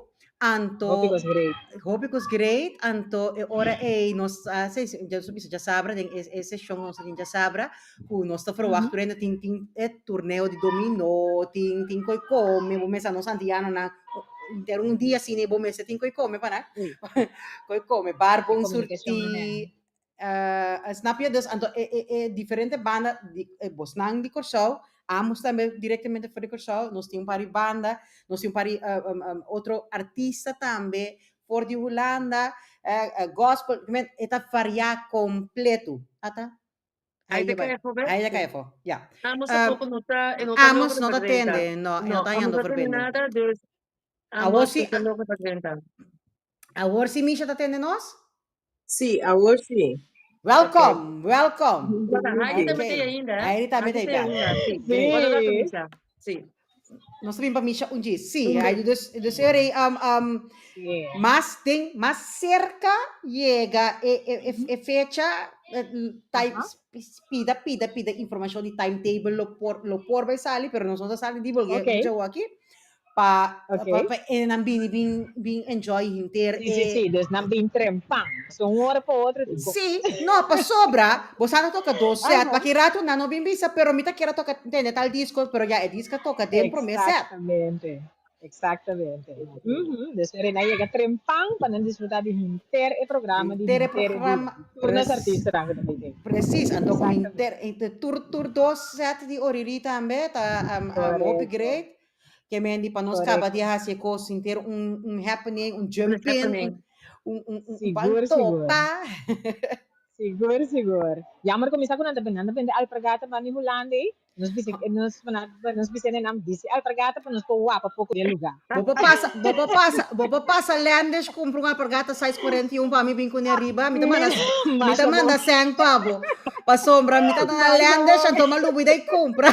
Hopi Anto kos great. hopi kos great, anto e ora ei nos a si ya nos a bisa djasabra den e e seshon nos a tin djasabra ku nos ta verwagt tur hende tin tin e torneo di dominó, tin tin koi kome, bo mester nos antianonan henter un dia asina bo mester tin koi kome pa nan, koi kome, bar bon surtí, Snap je? Dus anto e e e diferente banda di e bosnan di Kòrsou, amos tambe direktamente for di Kòrsou, nos tin un par di banda, nos tin un par di otro artista tambe for di Hulanda. Gospel, men e ta variá kompleto. Ata? Hij Hij de bai. KFO, hè? Hij de KFO, ja. Amos tampoco no ta, e no ta Amos logra no pa ta drenta. tende, no, e no No, ta Amos hañando no tende verbinding. nada, dus Awor Amos si, no ta logra pa drenta. awor si Misha ta tende nos? Sí, awor sí. Welkom, welkom. Wata, Heidi tambe Ok. t'ei ainda, hè? Heidi tambe Heidi t'ei t'ei bèk. ainda, sí. Great. Wata rato, Sí. Misha. Sí. Nos ta bin pa Misha un djis. Sí, Un Heidi, bes. dus, dus eri, Sí. mas den, mas serka yega e, e, e, e fecha, time, Aha. pida, pida, pida informashon di timetable lo por, lo por bai sali, pero nos no ta sali divulgué Ok. mucho aki. Pa, Ok. pa, pa nan bini bin, bin enjoy hinter Sí, sí, e sí. Dus nan bin trempan. So un ora pa otro tipo. Sí, no, pasobra, bo sa ta toca dos set, Aha. pa ki rato nan no bin bisa, pero mi ta kier a toca, tende tal disco, pero ya e disco a toca den prome set. Exactamente. Exactamente. Dus Rena yega trempan pa nan disfruta di hinter e programa, di Hinter e hinter e dia. programa, Di tur nos pres- artistanan ku ta bay den. precies, anto ku Exactamente. hinter, tur, tur dos set di Oriri tambe, ta hopi Correcto. great. Ke men di pa nos kaba Correcto. di hasi e kos hinter un, un happening, un Un jump in, un, happening. un, un, un, un Sigur, sigur. pantopa. Sigur, sigur. Jammer ku mi sa ku nan ta bende, nan ta bende alpargata banda di Hulanda ei. Nos bisa, nos, nos bisa nan bisti alpargata pa nos por wapa poko di e lugá. Bo por pasa, bo por pasa, bo por pasa Landers kumpra un alpargata size 41 pa mi bin kuné riba. Mi ta manda, mi ta Masha manda bon. sèn pa bo. Pasobra mi ta na Masha Landers bon. anto mi a lubida i kumpra.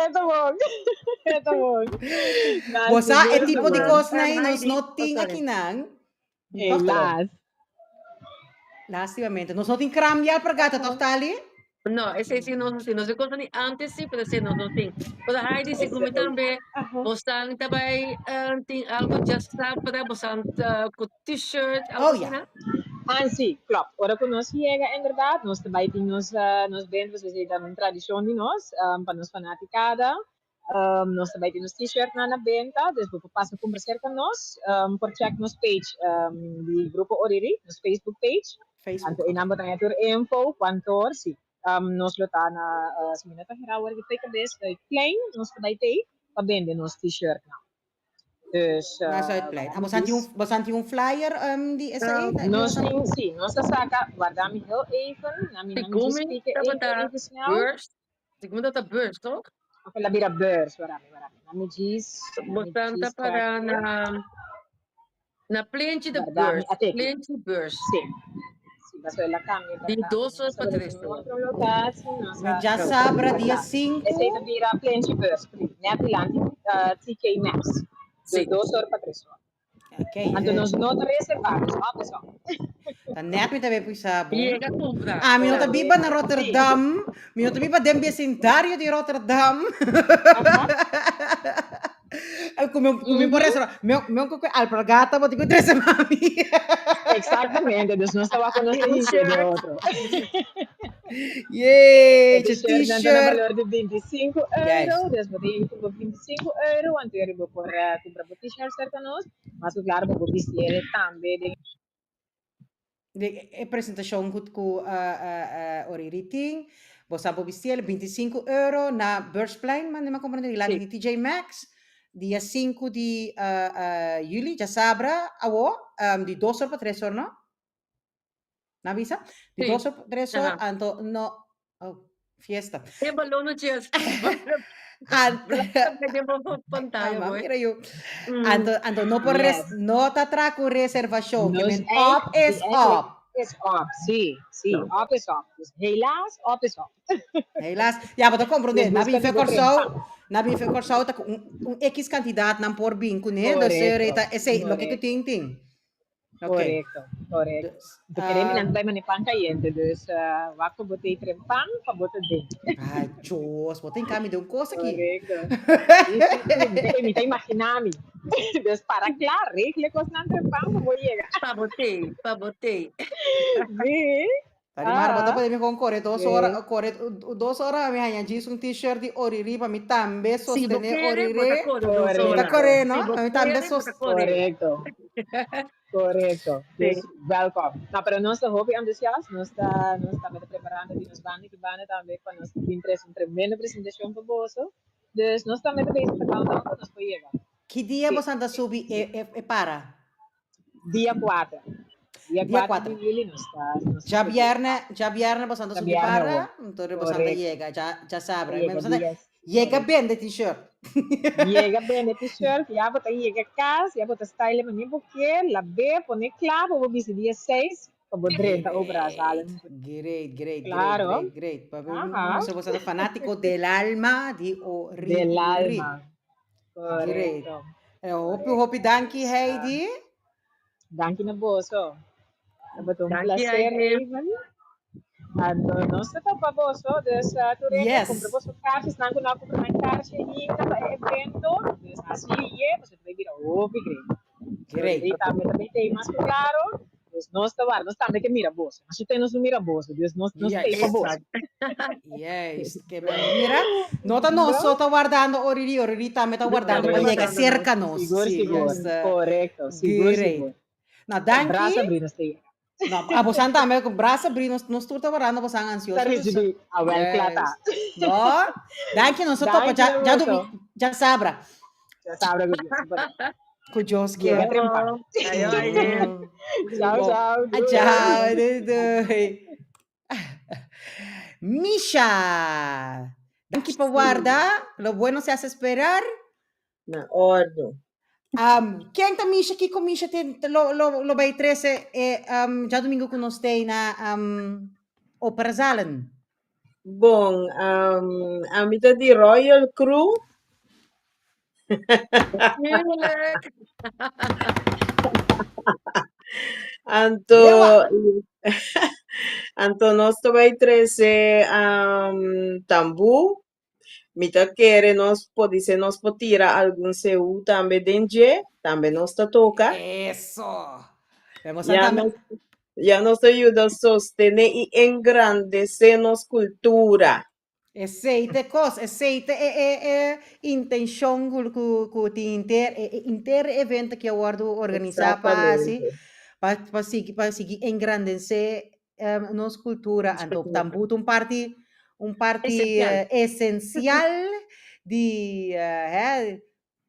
E ta bon. E ta bon. Na, Bo sa, e sigur, tipo di sigur. kosnan ei nos Heidi, no oh, tin sorry. akinan. Toch? Helaas. Lastimamente. Nos no tin kram di alpargata, toch Tali? No, esei sí nos no tin. Nos e cosa ni antes sí, pero esei nos no tin. Pero Heidi, si ku mi tambe, Aha. bosan ta bai tin algo djasabra, bosan ta ku t-shirt, algo Oh ja. asina? Ah, sí, klopt. Ora ku nos yega, inderdaad, nos ta bai tin nos, nos benta, pasobra esei ta un tradishon di nos, pa nos fanaticada. Nos ta bai tin nos t-shirtnan na benta, dus bo por pasa kumpra serka nos. Por check nos page di Grupo Oriri, nos Facebook page. Facebook, Anto einan bo ta haña tur info, kuantor, sí. Nos lo ta na, si mi no ta hera awor di fei kabes, Zuidplein, nos ta bai tei pa bende nos t-shirtnan. Dus, Na Zuidplein. Ah, bosan tin un, bosan tin un flyer di esei? Nos tin, sí, nos a saca, warda mi heel even, na mi, na mi Segun mi spieken even, tabata even snel. beurs, segun mi tabata beurs, toch? Of el a bira beurs, warda mi, warda mi. Na mi djis, na mi Bosan ta djis para check. na, na pleintje de Warda mi, beurs, ateki. pleintje beurs. Sí. Sí, paso el a cambia, Di verdad. dos Nos or pa a tres bira or. otro locatie, nos Me a, ya sí, sabra dia verdad. Esei ta 5. bira pleintje beurs, net dilanti TK Maxx. Dus Sí. 2 or pa 3 or. Ok, Anto nos no ta reserva, dus op is op. Ta net mi ta bay pisa bo. Yega kumpra. Ah, mi no ta biba na Sí. Rotterdam. Mi no ta biba den vecindario di Rotterdam. Aha. Ay, ku mi, ku mi por reserva. Mi, mi ku alpargata bo tin ku trese mami. Exactamente, dus nos ta wak nos ta hise de T-shirt. otro. Yay, E je t-shirt nan ta na t-shirt. valor di 25 euro, Juist. dus bo tin ku 25 euro, anto yeri bo por kumpra bo t-shirt serka nos, mas ku klaro bo por bistié tambe den De e presentashon ku ku Oriri tin, bo sa bo bistié 25 euro na Beursplein, mande mi a komprende, dilanti Sí. di TJ Maxx, dia 5 di juli, djasabra awo, di 2 or pa 3 or, no? Na bisa? Di Sí. 2 or pa 3 or, Aha. anto no, oh, fiesta. E balon chess. Ant pantalla, Ah, boy. mira yo. Anto, anto no por res, Yes. no ta tra ku reservashon, ke Nos men op echt, is die eigenlijk op. is op, sí, sí, No. op is op. Dus helaas, op is op. Helaas. Ja, maar dat comprende. Dus Na busca bin fe di bo Kòrsou, trempan. na bin fe Kòrsou ta ku un, un X kantidat nan por bin kuné, dus Correcto, reta esei, loke ku correcto. tin tin. Ok. Correcto, correcto. Dus, Tu queremos nan bai mane pan caliente, dus wak pa bote trempan pa bote den. Ai, Dios, bo tin kami de un kos aki. Correcto. Sí, sí, sí, mi ta imaginami. Dus para klaar, regel kos nan trempan pa bo yega. Pa bote, pa bote. Sí. Tari mar, bo ta Ah. pone mi kon kore 2 ora, Sí. kore 2 ora mi haña djis un t-shirt di Oriri pa mi tambe Si bo sostené kere, bo ta Oriri. kore 2 Mi ta ora. kore, Si no? bo Pa mi tambe kere, bo sos ta kore. Correcto. Correcto. Sí. Dus welkom. Nou, pero nos ta hopi entusiast, nos ta, nos ta mete preparando di nos banda ki banda tambe pa nos tin tres un tremendo presentacion pa boso. Dus nos ta mete bezig ta countdown pa nos por yega. Ki dia boso ta subi e para? Dia 4. Dia Dia 4 di 4. juli nos ta nos ta Dja subi e bierne, para. dja bierne boso ta Dja subi bierne para, awor. entonces boso ta Correcto. yega, dja dja sabra. Yega Boso ta dia, yega correcto. bende t-shirt. Yega bende t-shirt, ya bo ta yega cas, ya bo ta style mane bo kier, lab'é, pone cla pa bo bisti dia 6 pa bo drenta obra Great, zalen. great, great, great, Claro. great, great. Pa Aha. boso boso ta fanatico del alma di Del Oriri. alma. Great. Correcto. Hopi Correcto. hopi danki Dus, Heidi. danki na boso. Tabata un Danki placer Heidi. even. Anto nos ta topa boso, dus tur hende kumpra Yes. boso kaartjes, nan ku no a kumpra nan kaartje ainda pa e evento, dus hasi ye, pasobra ta bai bira hopi great. So Great. Rita tambe ta bai tei mas ku klaro, dus nos ta warda, nos tambe ke mira boso, nos te nos no mira boso, dus nos nos tei pa Yes. boso. Yes. Ke men mira, no ta nos No? so ta wardando oriri, oriri tambe ta Nos wardando tambe pa ta yega wardando nos. serka nos. Sigur, Sí, sigur, dus korekto, sigur, great. sigur. Nou, Brasa danki. bri nos ta yega. No, a bosan tambe ku brasa bri nos nos tur ta warando bosan Ta ansioso dus. risibí, awel kla ta. Yes. No. Danki nos a topa Danki dja na dja boso. domi dja sabra. Dja sabra ku Dios por ahí. Ku Dios Yega kier. trempan. Ayo Heidi. Chao, Bon. chao. Doei. Chao, doei doei. Misha. Danki pa Sí, warda. Lo bueno se hace esperar. na orde. Um, ken ta Misha? Kiko Misha tin lo lo lo bai trese e um, djadumingu ku nos tei na um, Operazalen? Bon, um, ami ta di Royal Crew. Tuurlijk. Anto, Lewa! anto nos ta bai trese um, tambú. Mi ta kere nos podise nos por tira algun seú tambe den dje, tambe nos ta toka. Eso! Vemos Ya tambe. nos, ya nos ta yuda sostené i engrandesé nos kultura. Esei ta e kos, esei ta e e e intenshon ku ku ku tin inter e e inter evento ki a wòrdu organisá pa hasi Exactamente. pa pa sigui pa sigui engrandesé nos kultura Nos anto kultura. tambú ta un parti un parti Esencial. esencial di hè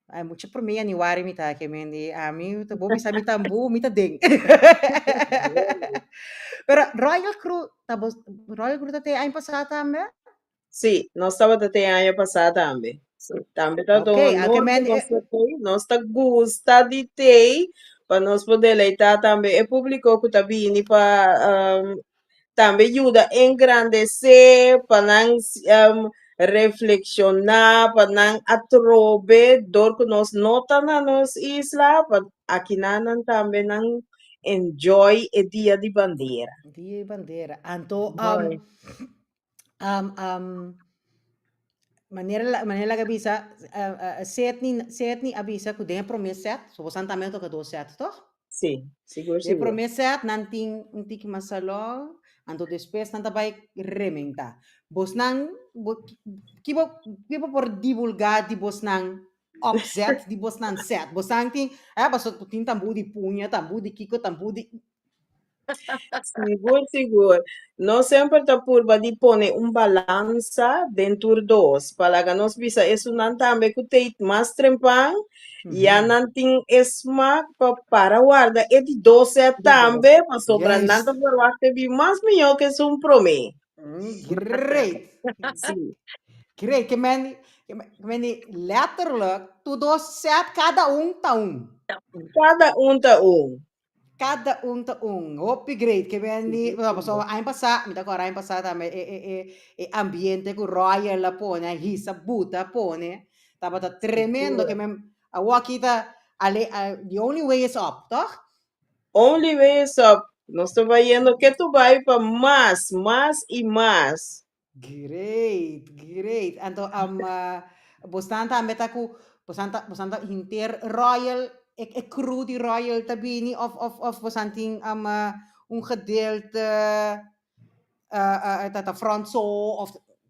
ay mucha promé januari mi ta ke men di ami ta bo bisa mi tambú mi ta den pero Royal Crew ta bo Royal Crew ta te aña pasá tambe? Sí, nos tabata te aña pasá tambe. Tambe ta Ok, un a ke honor men ku nos ta tei. Nos ta gusta di tei pa nos por deleitá tambe e públiko ku ta bini pa tambe yuda engrandesé, pa nan reflekshoná, pa nan atrobe dor ku nos no ta na nos isla, pa akinan tambe nan enjoy e dia di bandera. Dia di bandera. Anto Mooi. Manera la manera laga bisa Sidney Sidney a bisa ku den e promé set, so bosan tambe a toka dos set toch? Sí, sigur Den e sigur. promé set nan tin un tiki mas salon, anto despues nan ta bai rementá. Bosnan bo ki bo ki bo por divulgá di bosnan opzet, di bosnan set? Bosnan tin, eh, paso tin tambú di puña, tambú di kiko, tambú di Sigur, sigur. Nos semper ta purba di pone un balansa den tur dos. Pa laga nos bisa esunnan tambe ku teit mas trempan, ya nan tin e smak pa para warda e di dos set tambe, pasobra nan ta verwachta e bin mas mihó ku esun promé. Great. Sí. Great. Ke men, ke men di letterlijk, tur dos set, kada un ta un. Kada un ta un. Kada un ta un. Hopi great. Ke men di, no, pasobra aña pasá, mi ta kòrda aña pasá tambe e e e e ambiente ku Royal a pone, a hisa buta a pone, tabata tremendo. Ke men awor aki ta ale the only way is up, tòg? Only way is up. Nos ta bayendo ketu bai pa mas, mas i mas. Great, great. Anto bosnan tambe ta ku bosnan ta bosnan ta hinter Royal e e crew di Royal ta bini of of of bosnan tin un gedeelte ta ta front so of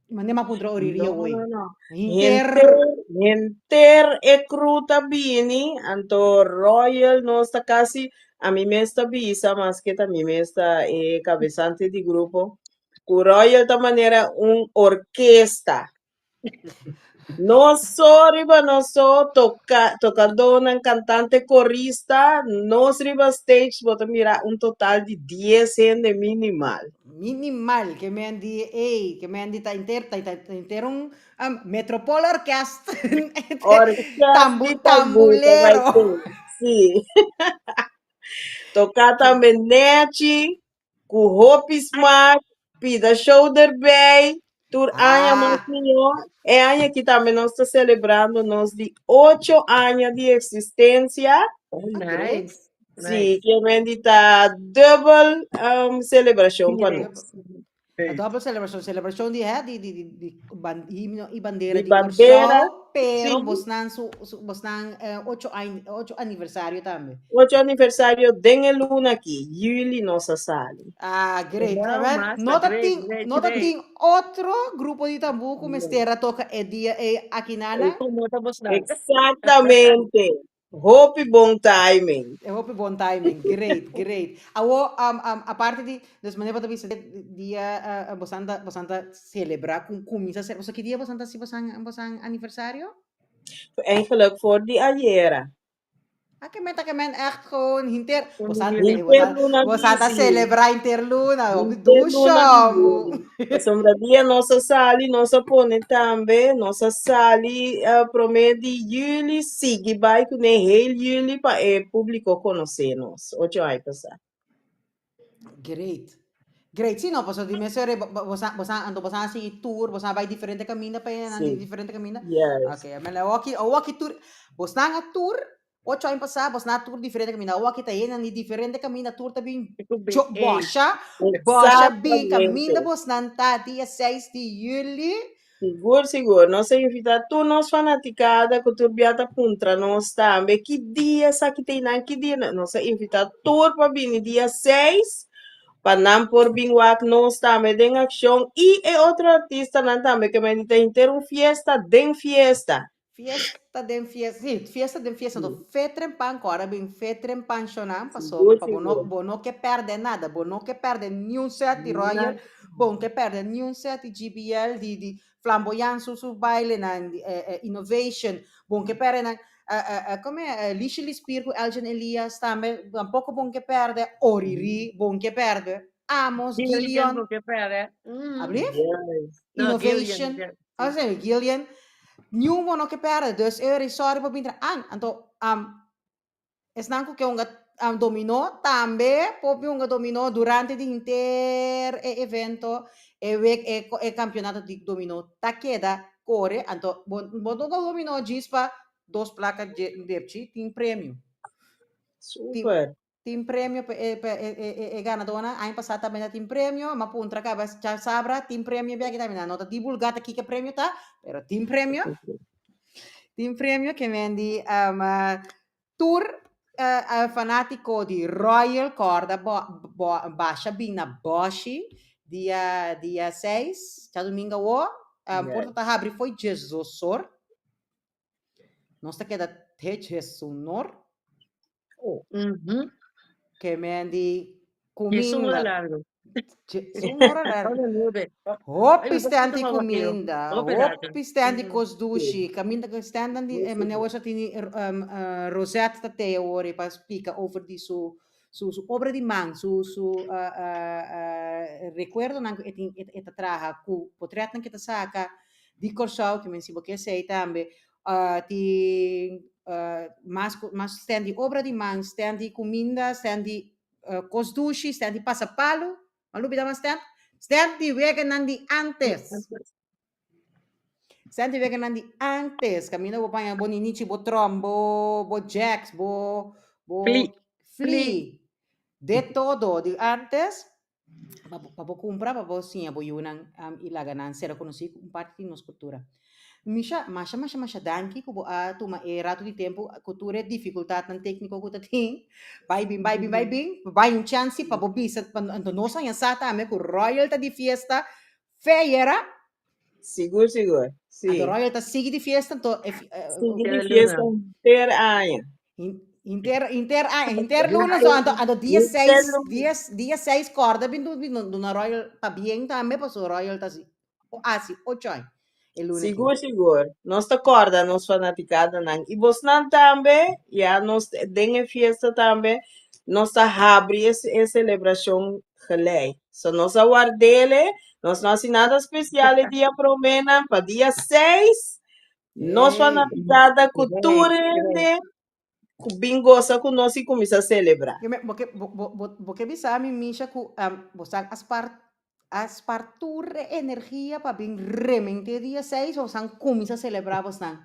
mane m'a puntra ori ria No, hoy. no, no. Hinter Henter, henter e crew ta bini, anto Royal nos ta kasi, ami mes ta bisa, maske ta mi mes ta e kabesante di grupo, Ku Royal ta manera un orkesta. No so riba nos so toka tokadónan, kantante, korista, nos riba stage bo ta mira un total di dies hende minimal. Minimal, ke men di ey, ke men di ta inter ta ta inter un um, Metropol Orkest. Orkest Tambu di tambú ta bai tambulero. te, sí. Toká tambe nechi, Ku hopi smak, pida show derbij, tur aña mas Ah, mihó. E aña aki tambe nos ta selebrando nos di ocho aña di eksistensia. Oh, ah, great. nice. Sí, Nice. ke men di ta dubbel um, selebrashon pa Feeling. nos. A dobbel celebracion, celebracion di hè, di di di di ban, himno y bandera Di di bandera, Kòrsou, pero sí. bosnan su, su bosnan eh, ocho añ, ocho aniversario tambe. Ocho aniversario den e luna aki, juli nos a sali. Ah, great. Wow, Awel, massa, no ta great, tin, great, no ta great. tin otro grupo di tambú ku No. mester a toka e dia ei aki nana? Como ta bosnan? Exactamente. Hopi bon timing. E hopi bon timing. Great, great. Awo, um, um, aparte di, dus manera bo ta bisa dia uh, bosan ta, bosan ta celebra, ku kuminsa ce, boso ki dia bosan ta hasi bosan, bosan aniversario? Eigenlijk voor di ayera. Ah, ke men ta ke men echt gewoon hinter, bosan, Hinter bosan, luna bosan ta di si. celebra hinter luna, hopi Hinter luna dusha, di mu. juli. Pasobra dia nos a sali, nos a pone tambe, nos a sali eh, promé di juli, sigui bai kuné heel juli pa e públiko konosé nos. Ocho aña pasá. Great. Great. Sí, no, paso di mes ore, bosa, bosa, anto bosa a sigui tour, bosa a bai diferente kaminda pa nan di Sí, diferente kaminda. yes. Ok, men awaki, awaki tour, bosnan a tour, ocho aña pasá, bosnan a tour diferente kaminda, awaki ta hende di diferente kaminda, tour ta bin Ku bin, cho, ey. bosha, bosha bin kaminda Exactamente. bosnan ta dia 6 di juli. Sigur, sigur. Nos a invitá tur nos fanaticada ku tur bia ta puntra nos tambe ki dia esaki ta einan, ki dia nan. Nos a invitá tur pa bini dia 6 pa nan por bin wak nos tambe den akshon i e otro artistanan tambe ke men di ta henter un fiesta den fiesta. Fiesta den fiesta, sí, fiesta den fiesta. Anto fe trempan ku ora bin fe trempan shonan pasobra Sigur, pa bo no sigur. bo no ke pèrdè nada, bo no ke pèrdè niun sèt di Royal, Nada. bo no ke pèrdè niun sèt di GBL, di di Flamboyant su su bailenan, di eh, eh, Innovation, bo no ke pèrdè nan eh, eh, eh, kome eh, Lishi Lispier ku Elgin Elias tambe, tampoko bo no ke pèrdè, Oriri bo no ke pèrdè, Amos, Gillian Gillion, bo ke pèrdè. Mm. Ablief? Yes. No, Gillian, Innovation, Gillian, ah, sí. sí, Gillian, niun bo no ke perde, dus e ora sorry pa bintra an, anto um, esnan ku ke hunga um, dominó tambe por bin hunga dominó durante di henter e evento, e week e, e campeonato di dominó ta keda kore, anto bo, bo no dominó djis pa dos plaka depchi, tin premio. Tin, Super. Tin premio pa e pa e e e ganadónan. Aña pasá tambe ta tin premio. M'a puntra kaba cha sabra tin premio biaha aki tambe. Nan no ta divulgá ta kiko premio ta, pero tin premio. Tin premio ke men di tur fanátiko di Royal kòrda bo bo basha bin na Bòshi dia dia seis, djadumingu awó. Porta ta habri fo'i djesdosor. Nos ta keda te djesunor. Oh. Mhm. Ke men di Djesun ora kuminda. largo. Djesun ora largo. Ora nuebe. Ay, Hopi mi ta stand di sinti mama keo. kuminda, Hopi rato. hopi stand di Mhm. kos dushi. Kaminda ku stand di eh, meneer Wes tini um, uh, Rosette ta te awor pa splika over di su su su obra di man, su su uh, uh, uh, recuerdonan ku e tin e, e ta traha ku potretnan ke ta saka di Kòrsou, ke men si bo ke esei tambe. Uh, tin uh, mas ku mas stand di obra di man, stand di kuminda, stand di uh, kos dushi, stand di pasapalu. Ma lubida mas stand? Stand di weganan di antes. Stand di weganan di antes. Kaminda bo paña bo ninichi, bo trom, bo bo jacks, bo bo Fli. fli. De todo di antes. Pa bo, pa bo kumpra, pa bo siña bo yunan um, i laga nan sera konosí ku un parti di nos kultura. Misha, masha, masha, masha danki ku bo a tuma e ratu di tempu ku tur e difikultatnan tékniko ku ta tin. Bai bin, bai bin, bai bin. Bai un chansi pa bo bisa, pa anto nos haña sa tambe ku Royal ta di fiesta feyera. Sigur, sigur. Anto Sí. Royal ta sigui di fiesta, anto e fi- eh, Sigui di Henter fiesta luna. henter aña. Hinter, hinter aña, hinter luna so, anto, anto dia Henter 6, luna. dia, dia 6 korda bin du, bin duna Royal pabien tambe, paso Royal ta si, o asi, ocho aña. E luna aki. Sigur, sigur. Nos ta kòrda nos fanatikadanan i bosnan tambe, ya nos den e fiesta tambe nos ta habri e e selebrashon gelei. So nos a ward'ele, nos no hasi nada spesial e dia proménan pa dia seis nos Hey. fanatikada ku tur Great, great. hende ku bin gosa ku nos i kuminsá selebrá. Yo me, bo ke, bo, bo, bo, bo ke bisa mi, Misha, ku um, bo san a spar, a spar tur e energia pa bin remente dia 6, bo san kuminsá selebrá bosnan,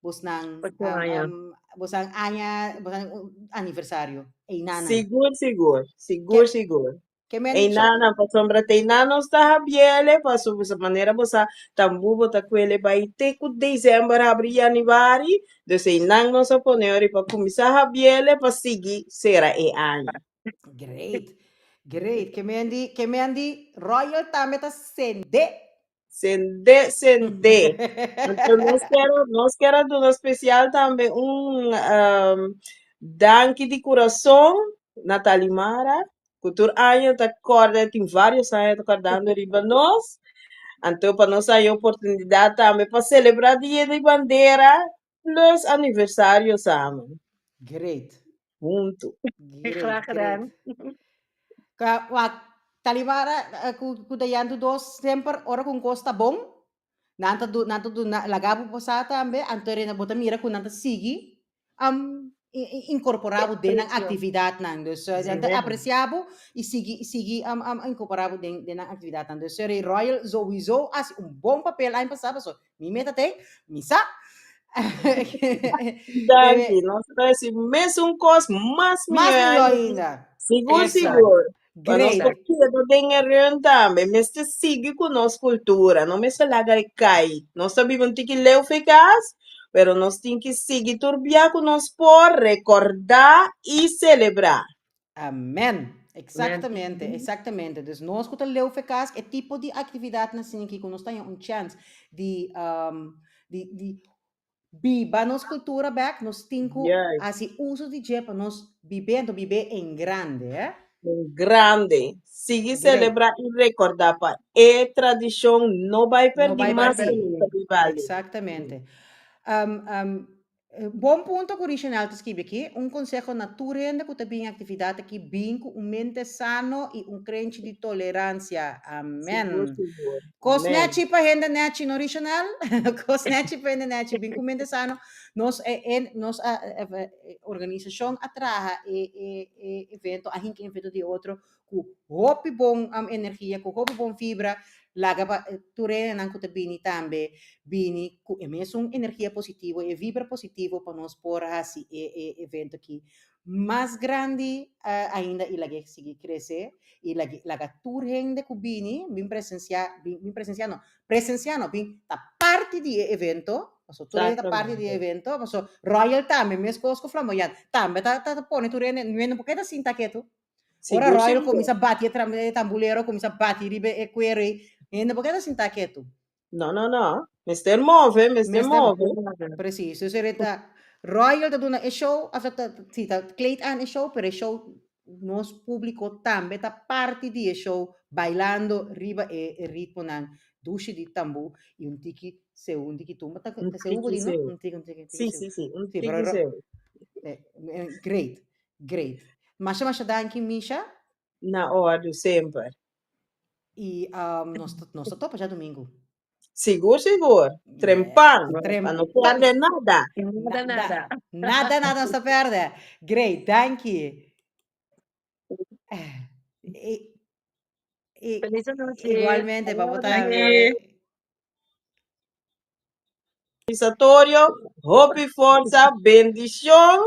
bosnan, Ocho um, aña. um, bosnan aña, bosnan aniversario, einanan. Sigur, sigur, Ke, sigur, sigur. ke men so, Einanan, pasobra te einan nos ta habiele, paso boso manera bo sa tambu bo ta kuele bai te ku december habri januari, dus einan nos a pone ori pa kuminsá habiele pa sigui sera e aña. Great, great. Ke men di, ke men di Royal tambe ta sende. Sende, sende. Anto nos kier, nos kier a duna spesial tambe un um, danki di kurason na Talimara, ku tur aña ta kòrda, tin vários aña ta kòrdando riba nos. Anto pa nos haña oportunidat tambe pa selebrá Dia di Bandera plus aniversario samen, Great, huntu. great, Graag great. gedaan. Ka, wak, Talimara eh, ku, ku Dayan tu dos semper ora ku un kos ta bon, nan ta du, nan ta duna laga bo pasá tambe, anto rena bo ta mira ku nan ta sigui um, incorporá bo den nan Aprecio. aktividatnan. Dus eh, nan ta Amen. apresiá bo i sigui sigui um, um, incorporá bo den, den nan aktividatnan. Dus sorry, Royal sowieso hasi un bon papel aña pasá, paso mi meta te, mi sa. Danki. Nos ta hasi mesun kos mas Mas mihó mihó ainda. ainda. Sigur, Exacto. sigur. Pa nos Great. por keda den e run tambe, mester sigui ku nos kultura, no mester laga e kai. Nos ta biba un tiki leu fe kas, pero nos tin ki sigui tur bia ku nos por rekordá i selebrá. Amen. Amen. Exactamente, exactamente. Dus nos ku ta leu fe kas, e tipo di aktividatnan asina aki ku nos ta haña un chèns di um, di di biba nos kultura bèk, nos tin ku Juist. hasi uso di dje pa nos bib'é, anto bib'é en grande, eh. En grande. Sigui Great. selebrá i rekordá pa e tradishon no bai No pèrdí bai mas ku pèrdí. nos ta biba alí. Exactamente. Um, um, Bon punto ku Richenel ta skibi aki. Un konseho na tur hende ku ta bin aktividat aki, bin ku un mente sano i un krenchi di toleransia. Sigur, Amen. sigur. Kos Amen. nèchi pa hende nèchi, no Richenel? Kos nèchi pa hende nèchi. Bin ku mente sano. Nos e e nos a organisashon a traha e e e evento, a hinka e evento di otro ku hopi bon energia, ku hopi bon fibra, laga pa tur hendenan ku ta bini tambe bini ku e mesun energia positivo, e vibra positivo pa nos por hasi e e evento aki mas grandi ainda i lag'é sigui krese i lag'é laga tur hende ku bini bin presensiá, bin presensiá no, presensiá no, bin ta parti di e evento, pasobra tur hende ta parti di e evento, pasobra Royal tambe meskos ku Flamboyant tambe ta ta pone tur hende, no por keda sinta ketu. Ora Sigur, Royal sigur. kuminsá bati e tram- e tambulero kuminsá bati riba e kuero ei, hende por keda sintá ketu. No, no, no. Mester move, mester Mester move. Precies. Dus er ta Royal ta duna e show, of ta, si, ta kleed aan e show, pero e show nos público tambe ta parti di e show bailando riba e, e ritmonan dushi di tambú i un tiki seu, un tiki tumba. Ta, Un ta seu tiki di, no? seu. Un tiki, un tiki, un tiki Sí, seu. sí, sí, un Sí, pero tiki ro- seu. eh, eh, great. Great. Masha masha danki Misha. Na ordu semper. I um, nos ta, nos ta topa djadumingu. Sigur, sigur. Yeah. Trempan. Pa no Trempan. perde nada. Nada, Nada. nada. Nada, nada nos ta perde. Great, danki. I, i, Feliz noche. igualmente, pa bo Adiós. tambe. Organisatorio, hopi forsa, bendishon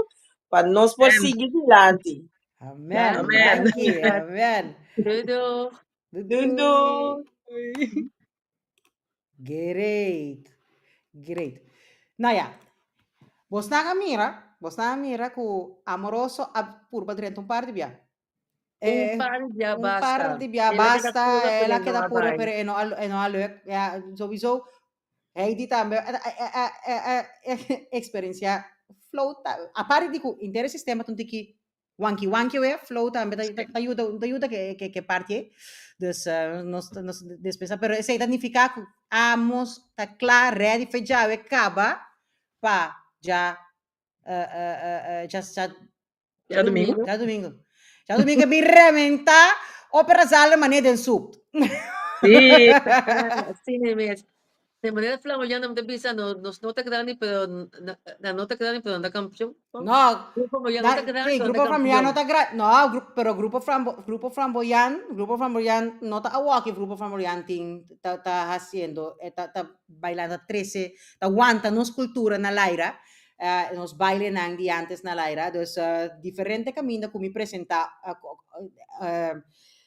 pa nos por sigui dilanti. Amen. Amen. Danki. Amen. Doei doeg. Doei Doei doei. doei. Great. Great. Nou ja, bosnan a mira, bosnan a mira ku Amoroso a purba drenta un par di bia. Un Eh, par di bia un basta. par di bia El a keda basta, pura, el pero a e no keda a pura, bai. pero e no a, e no a luk. Ja, sowieso, Heidi tambe a, a, a, a, a, experiencia flow ta, aparte di ku inter e sistema ta un tiki Wanki wanki we, flow tambe ta, ta, ta yuda, ta yuda ke, ke, ke parti ei. Dus uh, nos, nos despesa, pero esei ta nifiká ku amos ta kla, ready fe djawe kaba pa dja uh, uh, uh, uh, dja, dja, Dja domingo. Dja domingo. Dja domingo bin rementá Opera Zalen mané den soep. Sí. Sí, mes. De manera flamboyante mi ta bisa no, nos no ta grandi pero na, na no ta grandi pero no ta campeón. No, Grupo Flamboyant no ta grandi sí, pero no Grupo ta Flamboyant no campeón. ta grandi. No, gru, pero Grupo Flambo, Grupo Flamboyant, Grupo Flamboyant no ta awaki Grupo Flamboyant tin ta ta haciendo, eh, ta ta bailando ta trece, ta wanta nos cultura na laira, eh, nos bailenan di antes na laira. Dus eh, diferente caminda cu mi presenta eh, eh,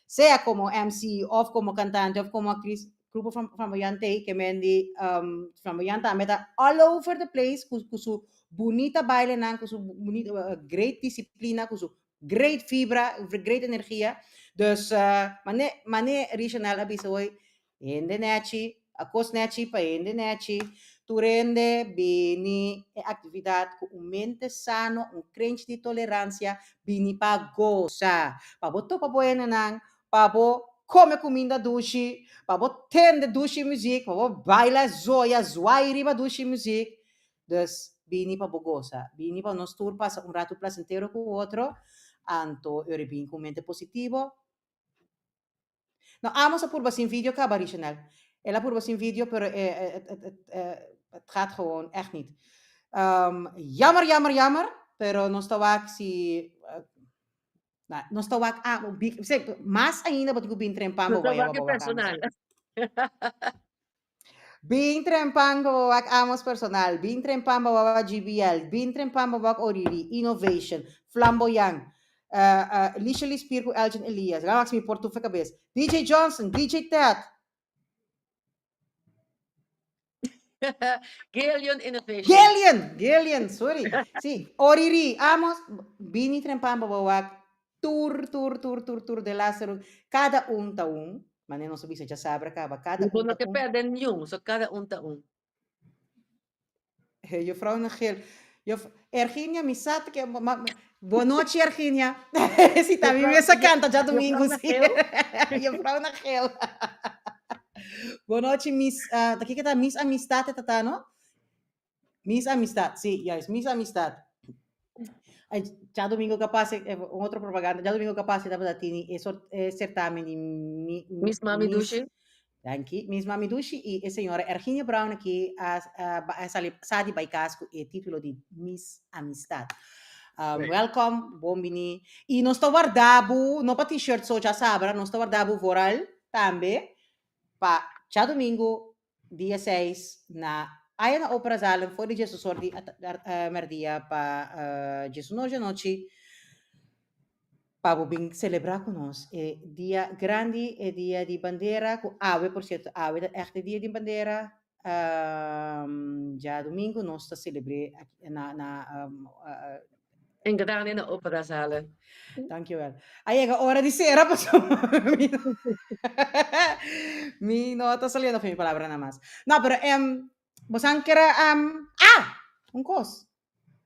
sea como MC of como cantante of como actriz, Grupo Flamboyant ei ke men di um, Flamboyant tambe ta all over the place ku, ku su bunita bailenan, ku su bunita, uh, great disciplina, ku su great fibra, great energia. Dus uh, mane, mane Richanel a bisa hoy, hende nechi, a kos nechi pa hende nechi, tur hende bini e actividad ku un mente sano, un krenchi di tolerancia, bini pa goza. Pa bo topa bo hendenan, Pa bo come cuminda dushi, pa bo tende dushi muziek, pa bo baila zoya zwaai riba dushi muziek. Dus bini pa bo goza, bini pa nos tur pasa un rato placentero cu otro, anto ora bin cu mente positivo. No, amos a purba sin video caba, Richanel. El a purba sin video, pero e, het gaat gewoon echt niet. Um, jammer, jammer, jammer, pero nos ta wak si Na, nos ta wak a, bi, se, mas ainda bo tin ku bin trempan bo Nos ta waya wak e bo wak amos. personal. Bin trempan bo wak amos personal, bin trempan bo wak GBL, bin trempan bo wak Oriri, Innovation, Flamboyant, uh, uh, Lisha Lispier ku Elgin Elias, Galax mi por tufe kabes, DJ Johnson, DJ Ted, Gillian Innovation. Gillian, Gillian, sorry. Sí, Oriri, amos, bini trempan bo wak, tur, tur, tur, tur, tur, de laatste Cada un ta un, mane nos bisa ya sabra caba, cada Bo un no ta ke un. perde niun, so cada un ta un. Hey, juffrouw Nagel. Juf Erginia, mi sa que ma, ma, Boa noite, Erginia. Si también me esa canta ya domingo, sí. Juffrouw Nagel. Boa noite, mis, uh, aqui que tá mis amistad, tata, no? Mis amistad, sí, juist, mis amistad. Ay, ya domingo capaz, eh, un otro propaganda, ya domingo capaz, tabata tini e sort, e certamen di mi, Miss Mami mis, Dushi. Danki, Miss Mami Dushi y e señora Erginia Brown aki a, a, a sali, sa di bai cas cu e titulo di Miss Amistad. Um, welkom, bon bini. Y nos ta warda bo, no pa t-shirt so ya sabra, nos ta warda bo vooral tambe pa djadomingo dia 6 na aya na Opera Zalen for di djesosor di uh, merdia pa uh, djesunor djanochi pa bo bin celebra cu nos e dia grandi, e dia di bandera, cu awe por cierto, awe ta echt e dia di bandera, um, djadomingo nos ta celebre na, na um, uh, En grande na Opera Zalen. Dankjewel. A yega ora di cera paso mi, mi no ta saliendo van mi palabra nada mas. No, pero um, bosan kera um, ah, un cos.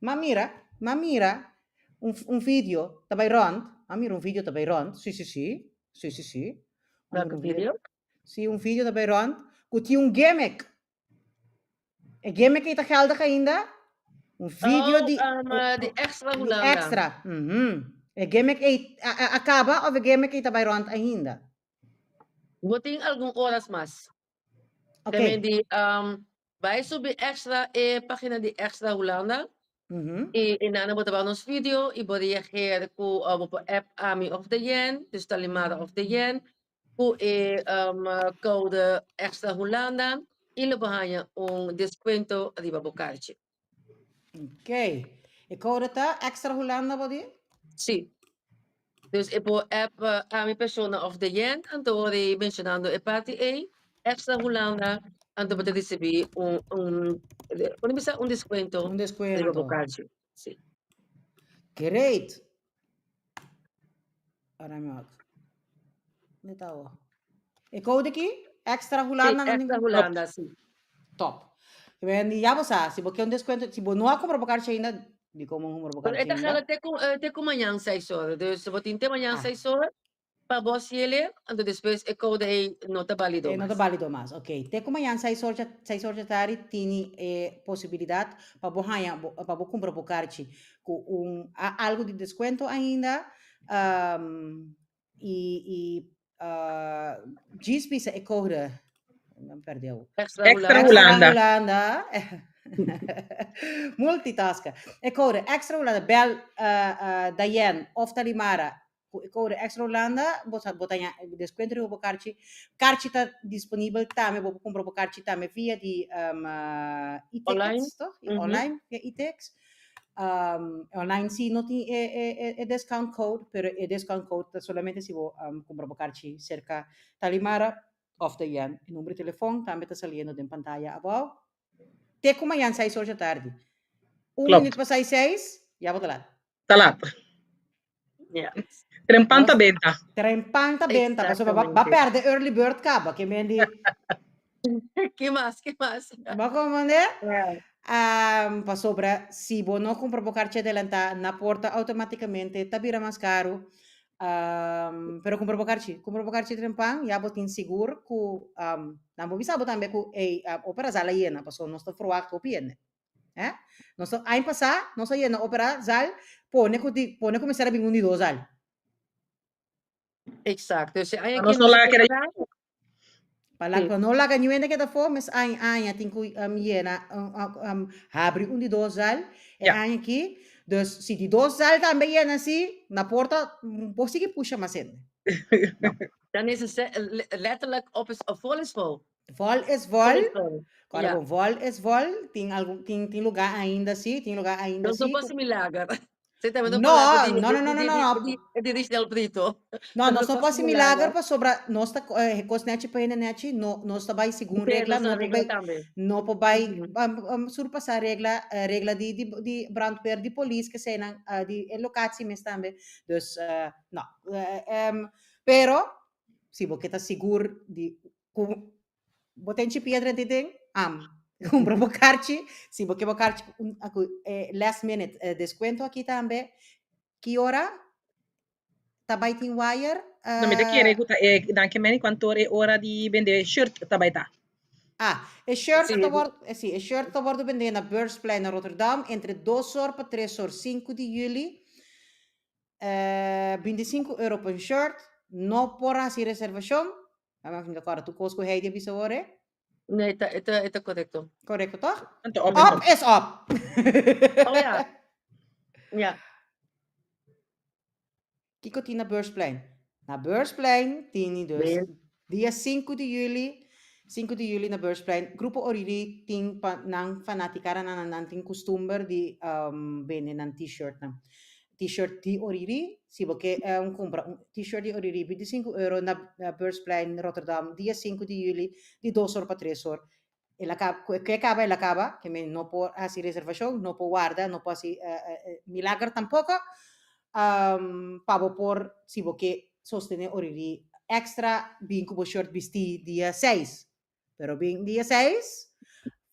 Ma mira, ma mira un, un video ta bai rond, ma mira un video ta bai rond, si si si, si si si. Ma mira Welke un video. video? Si, un video ta bai rond ku tin un gimmick. E gimmick ei ta geldig ainda? Un video Oh, di um, eh, di Extra di Hulanda. extra. Mhm. E gimmick ei a, a, a kaba of e gimmick ei ta bai rond ainda? Bo tin algun horas mas. Oké. También di, um, bai subi Extra e pagina di Extra Hulanda. Mhm. I i nana bo ta wak nos video i bo reageer ku uh, bo por app ami of de Yen, dus Talimara of de Yen, ku e um, code Extra Hulanda i lo bo haña un descuento riba bo karchi. Oké. E code ta Extra Hulanda bo di? Sí. Dus e por app uh, ami persona of de Yen, anto ora mencionando e parti ei, Extra Hulanda, anto bo ta ricibi un, un, por bisa un descuento Un riba bo descuento. karchi. Sí. Great. Ora mi wak. Dónde ta awo? E code aki? Extra Sí, Hulanda. no Extra ningún- Hulanda, sí. Top. Ben, ya bo sa, si bo ke un descuento, si bo no a compra bo karchi ainda, Di como un Pero e ta gela te cu te cu mañan seis ora. Dus bo tin te mañan seis ora pa bo haciele, anto despues e code ey no ta balido E no ta mas. balido mas, ok. Te cu mañan seis or seis or dja tardi tini e posibilidad pa bo haña bo pa bo cumpra bo karchi cu un algo di descuento ainda y y djis bisa e code mi a perde awo. Extra Extra Hulanda. Extra Hulanda. Hulanda. Multitasker. E code Extra Hulanda bel Diane of Talimara ku e code Extra Hulanda bo ta bo ta haña descuento riba bo karchi. Karchi ta disponibel tambe bo por kumpra bo karchi tambe via di Online. e-tickets toch? Online via e-tickets. Online si no tin e e e discount code, pero e discount code ta solamente si bo kumpra bo karchi serka Talimara of Diane. E number di telefon tambe ta saliendo den pantaya abou. Te ku mañan seis or dja tardi. Un Klopt. minuut pasá i seis, ya bo ta lat. Ta lat. Ja. Trempan ta Nos benta. trempan ta benta, pasobra ba ba Exactamente. perde early bird kaba, ke men di. Ke mas, ke mas? Bo komprendé? Ja. Pasobra si bo no kumpra bo karchi adelantá na porta outomátikamente ta bira mas karu. Pero kumpra bo karchi, kumpra bo karchi trempan, ya bo tin sigur ku nan bo bisa bo tambe ku ey opera zal a yena, pasobra nos ta verwagt hopi hende. Eh? Nos ta, aña pasá nos a yena opera zal, pone ku di, pone ku mester a bin un di dos zal. Exacto. Dus aña Pa aki nos no nos a laga keda prepará. Pa la, Sí. pa no laga niun hende keda afó, mes aña aña tin ku yena, habri un di dos zal e Ja. aña aki. Dus si di dos zal tambe yena así, na porta por sigui pusha mas hende. No. Dan is het letterlijk op is, vol is vol. Vol is Vol vol. is vol. Kòrda Ja. bon, vol is vol. Tin algun, tin, tin lugá ainda sí, tin lugá ainda Nos no sí. por Ku hasi milager. Sí, tambe no No, palabra di, no, di, no, no, no, di, no, di, no. di, di Richel Brito. No, Nos nos no no por por hasi hasi milager milager. pasobra nos ta eh, kos nechi pa hende nechi, no, nos ta bai segun Sí, regla, nos ta no por regla bai, tambe. no por bai Ujú. surpasá regla, eh, regla di, di, di brandweer, di polis, ke eseinan, di e locatie mes tambe. Dus, eh, no. Eh, pero, si bo ke ta sigur di ku bo ten chi piedra di den, am kumpra bo karchi, si bo ke bo karchi un aku eh, last minute eh, descuento aki tambe. Ki ora ta bai tin wire? No, mi ta kere Eh, ku ta e dan ke meni kuantor e ora di bende shirt ta bai ta. ah, e shirt Sí, ta word, eh, si, e shirt ta wordo bende na Beursplein na Rotterdam entre 2 or pa 3 or 5 di juli. Eh, 25 euro pa un shirt. No por hasi reservashon. Ama mi ta kòrda tur kos ku Heidi a bisa awor, eh? Nee, ta, e ta, e ta korekto. Korekto, toch? Anto op is Op op. is op. Oh ja. Ja. Kiko tin na Beursplein? Na Beursplein tin dus Nee. dia 5 di juli, 5 di juli na Beursplein, Grupo Oriri tin pa nan fanatikara nan nan tin kustumber di um, bende nan t-shirt nan. T-shirt di Oriri, si bo ke um, kumpra un t-shirt di Oriri, 25 euro na, na Beursplein Rotterdam, dia 5 di juli, di 2 or pa 3 or. El a kaba, ku ke kaba el a kaba, ke men no por hasi reservashon, no por warda, no por hasi uh, uh, milager tampoko, um, pa bo por, si bo ke sostené Oriri extra, bin ku bo shirt bistí dia 6. Pero bin dia 6,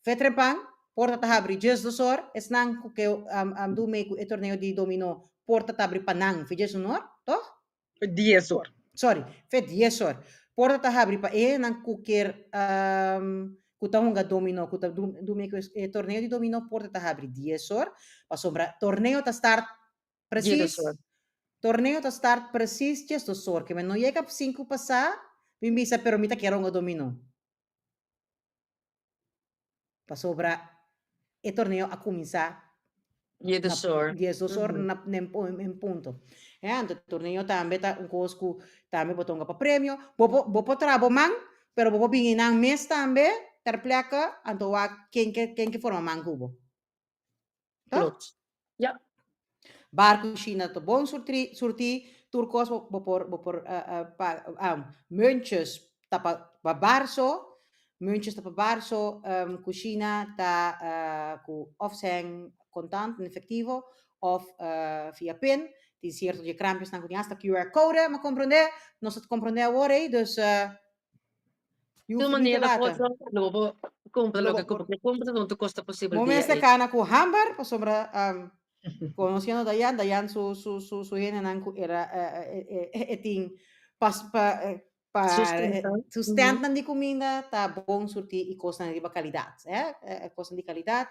fe trempan, porta ta habri djes dos or, esnan ku ke um, um, do mee ku e torneo di dominó, porta ta habri pa nan fe djes un or, toch? Dies or. Sorry, fe dies or. Porta ta habri pa e nan ku kier um, ku ta hunga dominó, ku ta do, do mee ku e torneo di dominó, porta ta habri dies or, pasobra torneo ta start Dies precies, or. torneo ta start precies djes dos or, ke men no yega sinku pasá, bin bisa pero mi ta kier hunga dominó. Pasobra e torneo a kuminsá Dies na dos or. dies dos or Mhm. na nen en punto. Eh, anto torneo tambe ta un kos ku tambe bo ta hunga pa premio. Bo por bo por traha bo man, pero bo por bini nan mes tambe ter plekke, anto wak ken ke ken ke forma man ku bo. Toch? Klopt. Ja. Bar kushina ta bon surtri surtí, tur kos bo bo por bo por pa muntjes ta pa pa bar so, muntjes ta pa bar so, kushina ta ku òf sèn kontant en efektivo òf via pin, tin sierto di e krampjesnan ku tin asta QR code, mi a komprondé, nos ta komprondé awor ei, dus Tu Yu finita manera lata. foto, lo bo compra Lo loke bo por. ku compra, no te costa posibel Mo dia mester ei. kana ku hamber pasobra um, Conociendo Dayan, Dayan su su su su hendenan cu era e tin pas pa pa su standnan di cuminda ta bon surti y cosnan riba calidad, eh, cosnan di calidad.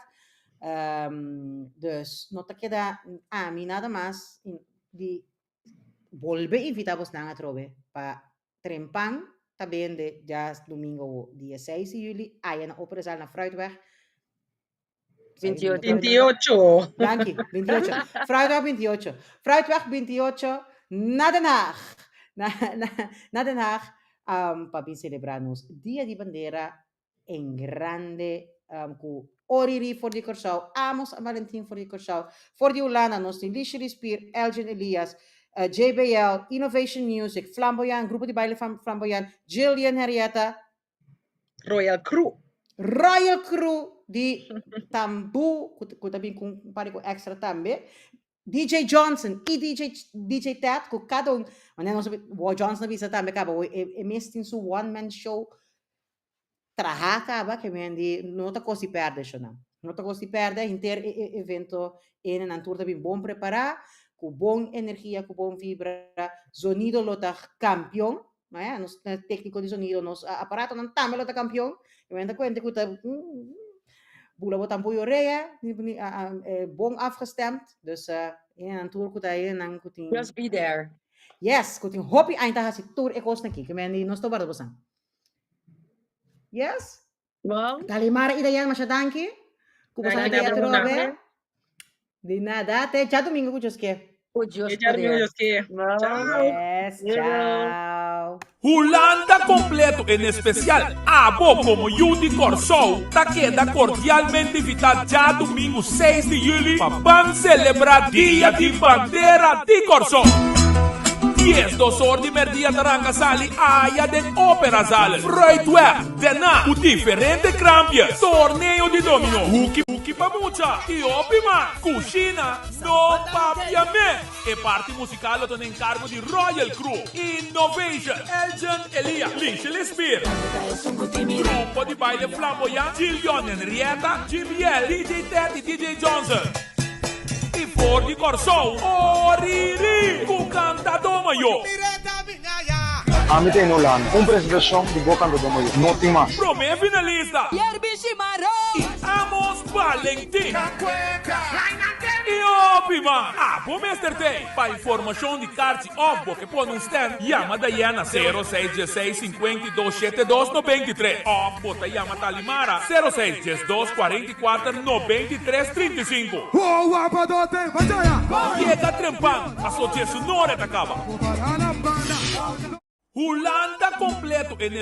Dus no ta keda ami nada mas di bolbe invita bosnan atrobe pa Trempan ta bende djadomingo dia 6 di juli aya na Operazaal na Fruitweg. 28. 28. Danki, 28. Fruitweg 28. Fruitweg 28 na Den Haag. Na, na, na Den Haag um, pa bin celebra nos Dia di Bandera en grande um, ku Oriri for di Kòrsou, Amos Valentin for di Kòrsou, for di Hulanda nos tin Lishi Spier, Elgin Elias, JBL, Innovation Music, Flamboyant, Grupo di Baile Flamboyant, Jillian Henrietta, Royal Crew. Royal Crew di Tambú, ku ta bin ku un par di ku extra tambe. DJ Johnson i DJ DJ Ted, ku kada un, manera nos a Johnson a bisa tambe kaba, e mes tin su one man show traha kaba ke men di no ta kos di pèrdè shona. No ta kos di pèrdè henter e e evento ene nan tur ta bin bon prepará, ku bon energia, ku bon vibra, zonido lo ta kampion, no ya, nos tékniko di zonido, nos aparatonan tambe lo ta kampion, e men ta kuenta ku ta bula bo tampu orea, bon afgestemd, dus ene nan tur ku ta ene nan ku tin. Just be there. Yes, ku tin hopi aña ta hasi tur e kosnan aki, ke men di nos ta warda bosan. Yes. Well. Talimara y Dayan, masha danki. Ku boso Danki na na atrobe. Bruna. Di nada, te djadumingo ku Dios ke. Ku Dios Te djadumingo poder. Dios ke. Well. Ciao. Yes, Yo. ciao. Hulanda kompleto en espesial abo komo yu di Kòrsou ta keda kordialmente invitá djadumingu 6 di yüli pa ban selebrá Dia di Bandera di Kòrsou. 12 or di merdia ta ranka sali aya den Operazalen, Fruitweg, Den Haag, ku diferente krampjes, torneo di domino, huki huki pa mucha i hopi mas. Kushina no papia mes! E parti musikal lo ta na enkargo di Royal Crew, Innovation, Elgin Elia, Lichely Spear, Grupo di baile Flamboyant, Gillion Henrietta, GBL, DJ Ted i DJ Johnson. I for di Kòrsou, Oriri ku Kantadó Mayó. Ami ta in Hulanda. Un presentashon di Bo Kantadó Mayó. No tin mas. Promé finalista i Amos Valentin. I hopi mas. Abo mester tei. Pa informashon di karchi òf bo ke pone un stand, yama Diana sero seis dieseis 52 72 93 òf bo ta yama Talimara sero seis 12 44 93 35. Yega trempan, paso djesunore ta kaba. Hulanda kompleto en.